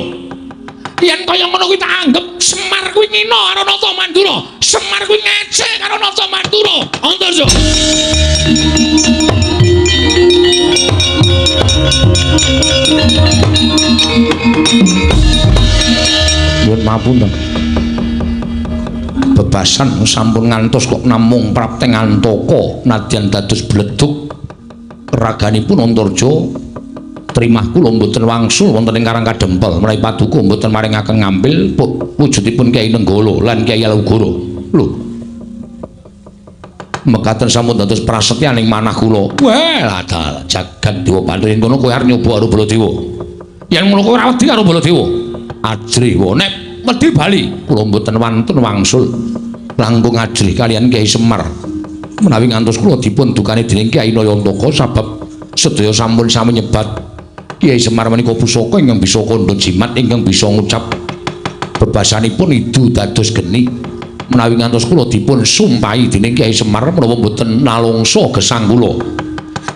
Yen kaya ngono kuwi tak anggep Semar kuwi ngina karo Nata Mandura. Semar kuwi ngece karo Nata Mandura. Antarja. Nyuwun pamunten. Bebasan sampun ngantos kok namung prapteng Antaka nadyan dados bledug raganipun Antarja trimah kula mboten wangsul wonten ing Karang Kadempel menawi paduka mboten maringaken ngambil wujudipun Kyai Nenggala lan Kyai Alugoro. Lho, mekaten sampun dados prasetyaning manah kula. Wah, lah jagat dewa Bathara yen kono kowe arep nyoba karo Baladewa. Yen ngono kowe ora wedi karo Baladewa. Ajrih wae nek wedi bali kula mboten wantun wangsul langkung ajrih kaliyan Kyai Semar. Menawi ngantos kula dipun dukani dening Kyai Nayantaka sabab sedaya sampun sami nyebat Kyai Semar menika pusaka ingkang bisa kandha jimat ingkang bisa ngucap bebasanipun idu dados geni. Menawi ngantos kula dipun sumpahi dening Kyai Semar menawa mboten nalungsa gesang kula.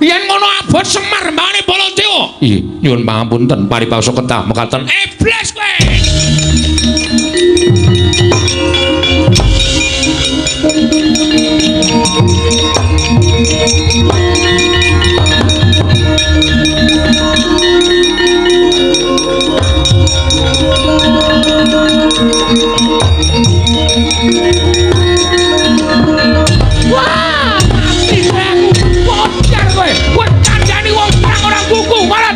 Yen ngono abot Semar mbane Baladewa. Ih, nyuwun pangapunten paribasa ketah mekaten. Iblis kowe. Wah, mati aku. Bocor kowe. Kowe kandhani wong perang ora buku, marat.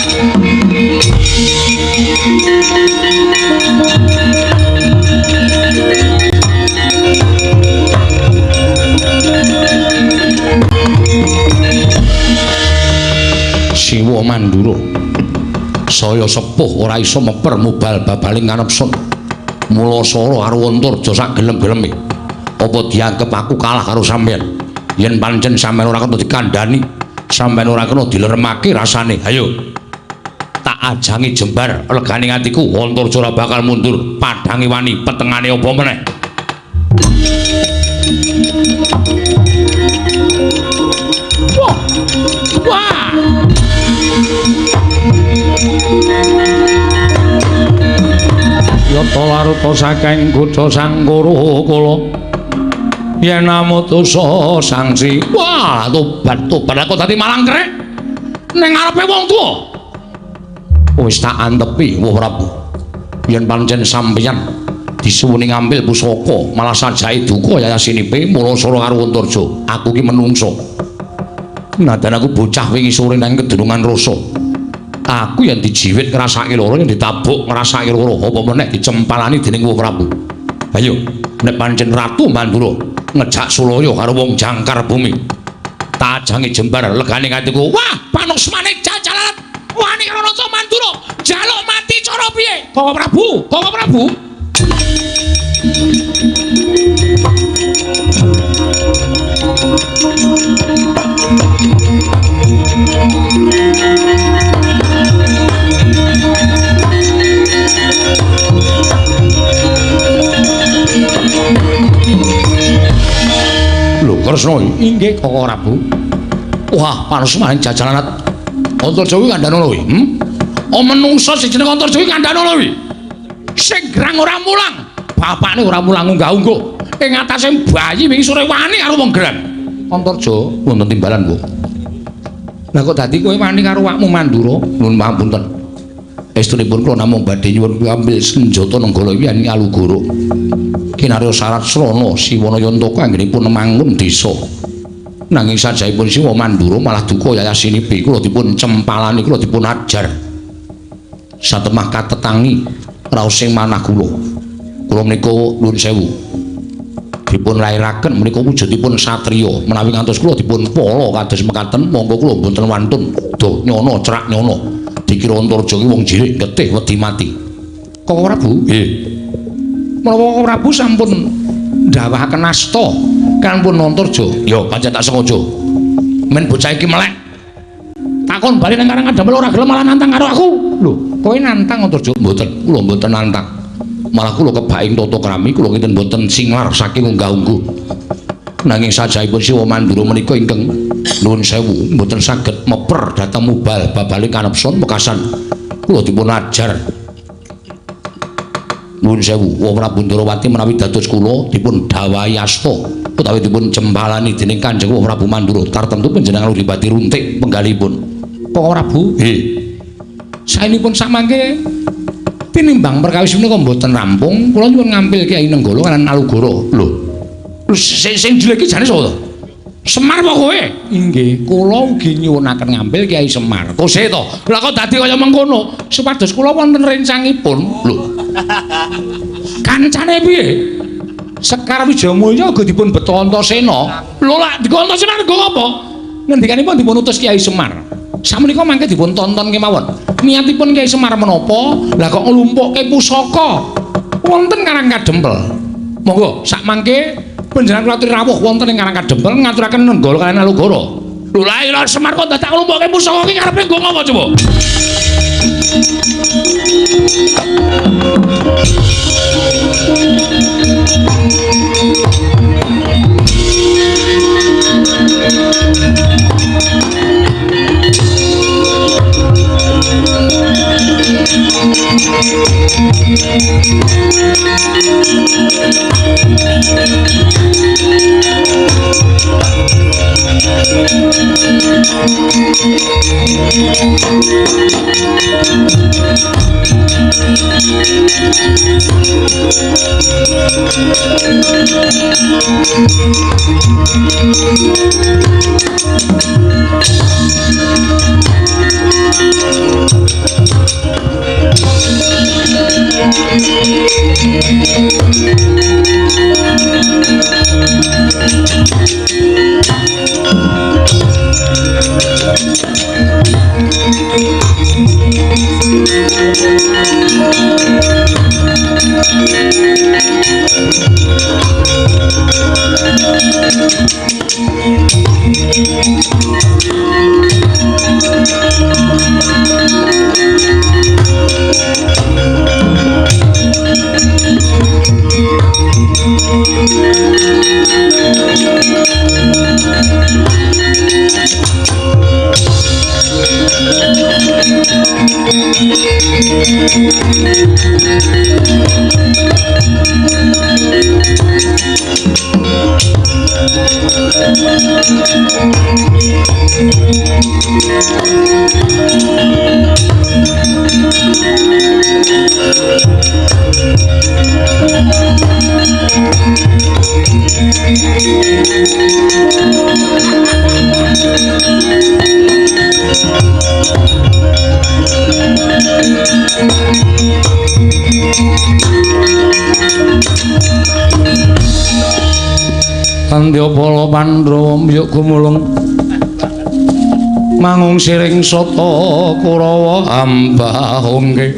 Siwa Mandura saya sepuh ora iso meper mubal babaling kanepsun. Mula sora karo Antarja sak gelem-geleme. Apa dianggep aku kalah karo sampeyan? Yen pancen sampeyan ora kena dikandhani, sampeyan ora kena dileremake rasane. Ayo. Tak ajangi jembar legane atiku, Antarja ora bakal mundur. Padhange wani, petengane apa meneh? Wah. Wah. Laruta laruta saking kutha Sangkara kala yen amutusa sangsi. Wah, tobat tobat aku dadi malang krek ning ngarepe wong tuwa. Wis tak antepi, Wah Prabu. Yen pancen sampeyan disuwuni ngambil pusaka malah sajae duka yayasinipe Mulasara karo Antarja. Aku ki menungso. Nadan aku bocah wingi sore nang kedunungan rasa. Aku yen dijiwit ngrasake lara, yen ditabuk ngrasake lara, apa meneh dicempalani dening Wah Prabu. Ayo, nek pancen Ratu Mandura ngejak sulaya karo wong jangkar bumi, tajange jembar legane atiku. Wah, panusmane jajalan wani karo Raja Mandura, njaluk mati cara piye? Koko Prabu, Koko Prabu. Lho, Kresna inggih Koko Prabu. Wah, panusmane jajalan Antarja kuwi kandhane lho kuwi. Oh, menungsa sing jeneng Antarja kuwi kandhane lho kuwi. Sing gerang ora mulang, bapakne ora mulang unggah-ungguh. Ing atase bayi wingi sore wani karo wong gerang. Antarja wonten timbalan, Bu. Lah kok dadi kowe wani karo awakmu Mandura? Nuwun pangapunten. Estunipun kula namung badhe nyuwun ambil senjata Nenggala iki yen Alugoro. Kinarya syarat srana Siwana Yantaka anggenipun mangun desa. Nanging sajaipun Siwa Mandura malah duka yayasinipi kula dipun cempalani, kula dipun ajar. Satemah katetangi raosing manah kula. Kula menika nuwun sewu. Dipun lairaken menika wujudipun satriya. Menawi ngantos kula dipun pala kados mekaten, monggo kula mboten wantun do nyono cerak nyono. Dikira Antarja ki wong jirik getih wedi mati. Koko Prabu? Nggih. Menawa Koko Prabu sampun ndawahaken asta kanpun Antarja, ya pancen tak sengaja. Men bocah iki melek. Takon bali nang Karang Kadempel ora gelem malah nantang karo aku. Lho, kowe nantang Antarja? Mboten, kula mboten nantang. Malah kula kebaing tata krami kula kinten mboten singlar saking unggah-ungguh. Nanging sajaipun Siwa Mandura menika ingkang nuwun sewu mboten saged meper dhateng mubal babale kanepson wekasan kula dipun ajar. Nuwun sewu, Wah Prabu Ndarawati menawi dados kula dipun dhawahi asta utawi dipun cempalani dening Kanjeng Wah Prabu Mandura tartemtu panjenengan Uripati runtik penggalipun. Koko Prabu? Nggih. Saenipun samangke tinimbang perkawis menika mboten rampung, kula nyuwun ngampil Kyai Nenggala lan Alugoro. Lho. Sing jelek iki jane sapa to? Semar apa kowe? Inggih, kula ugi nyuwunaken ngampil Kyai Semar. Kose to? Lah kok dadi kaya mengkono? Supados kula wonten rencangipun. Lho. Kancane piye? Sekar Wijayamulya uga dipun beto Antasena. Lho lak dikon Antasena nggo apa? Ngendikanipun dipun utus Kyai Semar. Sakmenika mangke dipun tonton kemawon. Niatipun Kyai Semar menapa? Lah kok nglumpukke pusaka wonten Karang Kadempel. Monggo sak mangke panjenengan kula aturi rawuh wonten ing Karang Kadempel ngaturaken Nenggala kaliyan Alugoro. Lho lha iya Semar kok dadak nglumpukke pusaka iki karepe nggo ngapa coba? Tandya pala Pandhawa mbyuk gumulung mangung siring sata Kurawa ambahungke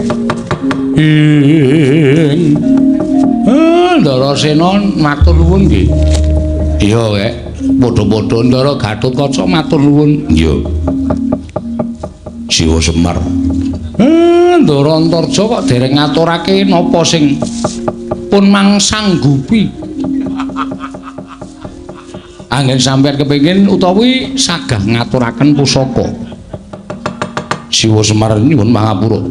ing Ndarasena matur nuwun nggih. Iya kek, padha-padha Ndara Gatotkaca matur nuwun. Iya. Siwa Semar. Ndara Antarja kok dereng ngaturake napa sing pun mangsanggupi. Anggen sampeyan kepengin utawi sagah ngaturaken pusaka. Siwa Semar nyuwun pangapura.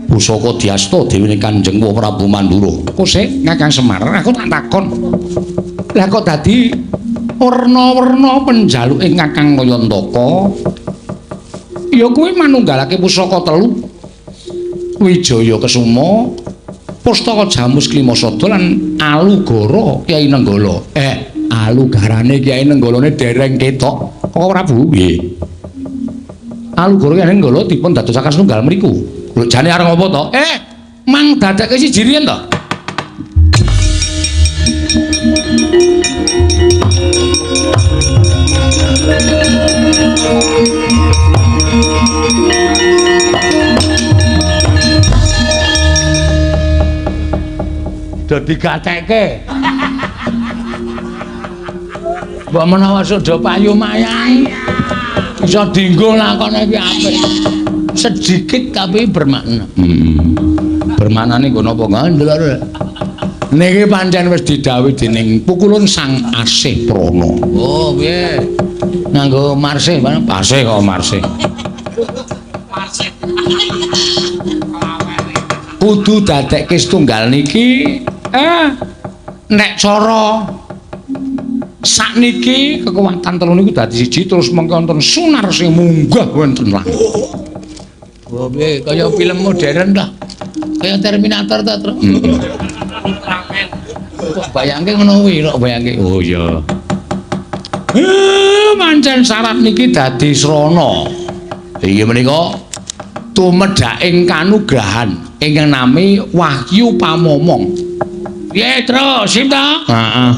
Pusaka diasta dewane Kanjeng Prabu Mandura. Kosek Kakang Semar, aku tak takon. Lah kok dadi werna-werna penjaluke Kakang Kayantaka? Ya kuwi manunggalake pusaka telu. Wijaya Kesuma, Pustaka Jamus Klimasada lan Alugara Kyai Nenggala. Alugarane Kyai Nenggalane dereng ketok. Kok Prabu? Nggih. Alugara Kyai Nenggala dipun dadosaken setunggal mriku. Lho jane arep ngopo to? Mang dadekke siji riyen to. Do digatekke. Mbok menawa sudah payu mayang iso dinggo lakone iki apik. Sedikit tapi bermakna. Bermaknane nggo napa ngandel. Niki pancen wis didhawuhi dening pukulun Sang Asih Prana. Oh, piye? Nganggo marsih, pasih kok marsih. Marsih. Kudu dadekke setunggal niki nek cara sakniki kekuatan telu niku dadi siji terus mengko wonten sunar sing munggah wonten langit. Oh, piye kaya film modern ta? Kaya Terminator ta, Tru? Kok bayangke ngono kuwi, kok bayangke. Oh iya. Pancen syarat niki dadi srana. Inggih menika tumedhaking kanugrahan ingkang nami Wahyu Pamomong. Piye, Tru? Sip ta? Heeh.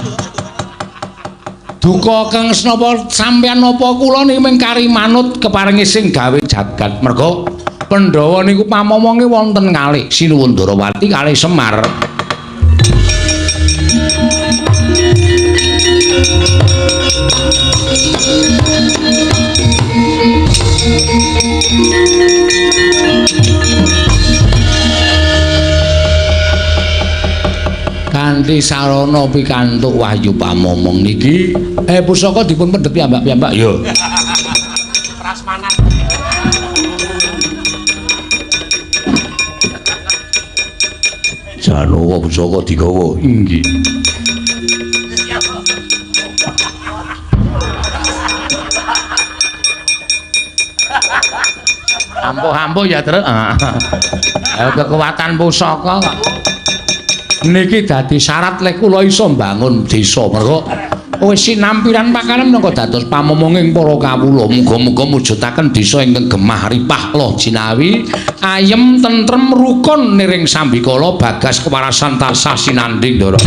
Duka kang senapa sampeyan napa kula niki mung kari manut keparengi sing gawe jagat. Merga Pandhawa niku pamomonge wonten kalih Sinuwun Ndarawati kalih Semar. Kanthi sarana pikantuk wahyu pamomong niki pusaka dipun pendhet piyambak-piyambak. Iya. Prasmanan. Janowo pusaka digawa. Inggih. Ampuh-ampuh ya, Truk. Kekuatan pusaka kok. Niki dadi syarat lek kula iso mbangun desa. Mergo wis sinampiran pakanan menapa dados pamomonging para kawula. Muga-muga mujudaken desa ingkang gemah ripah loh jinawi, ayem tentrem rukun niring sambikala bagas kewarasan tansah sinandhing Ndara.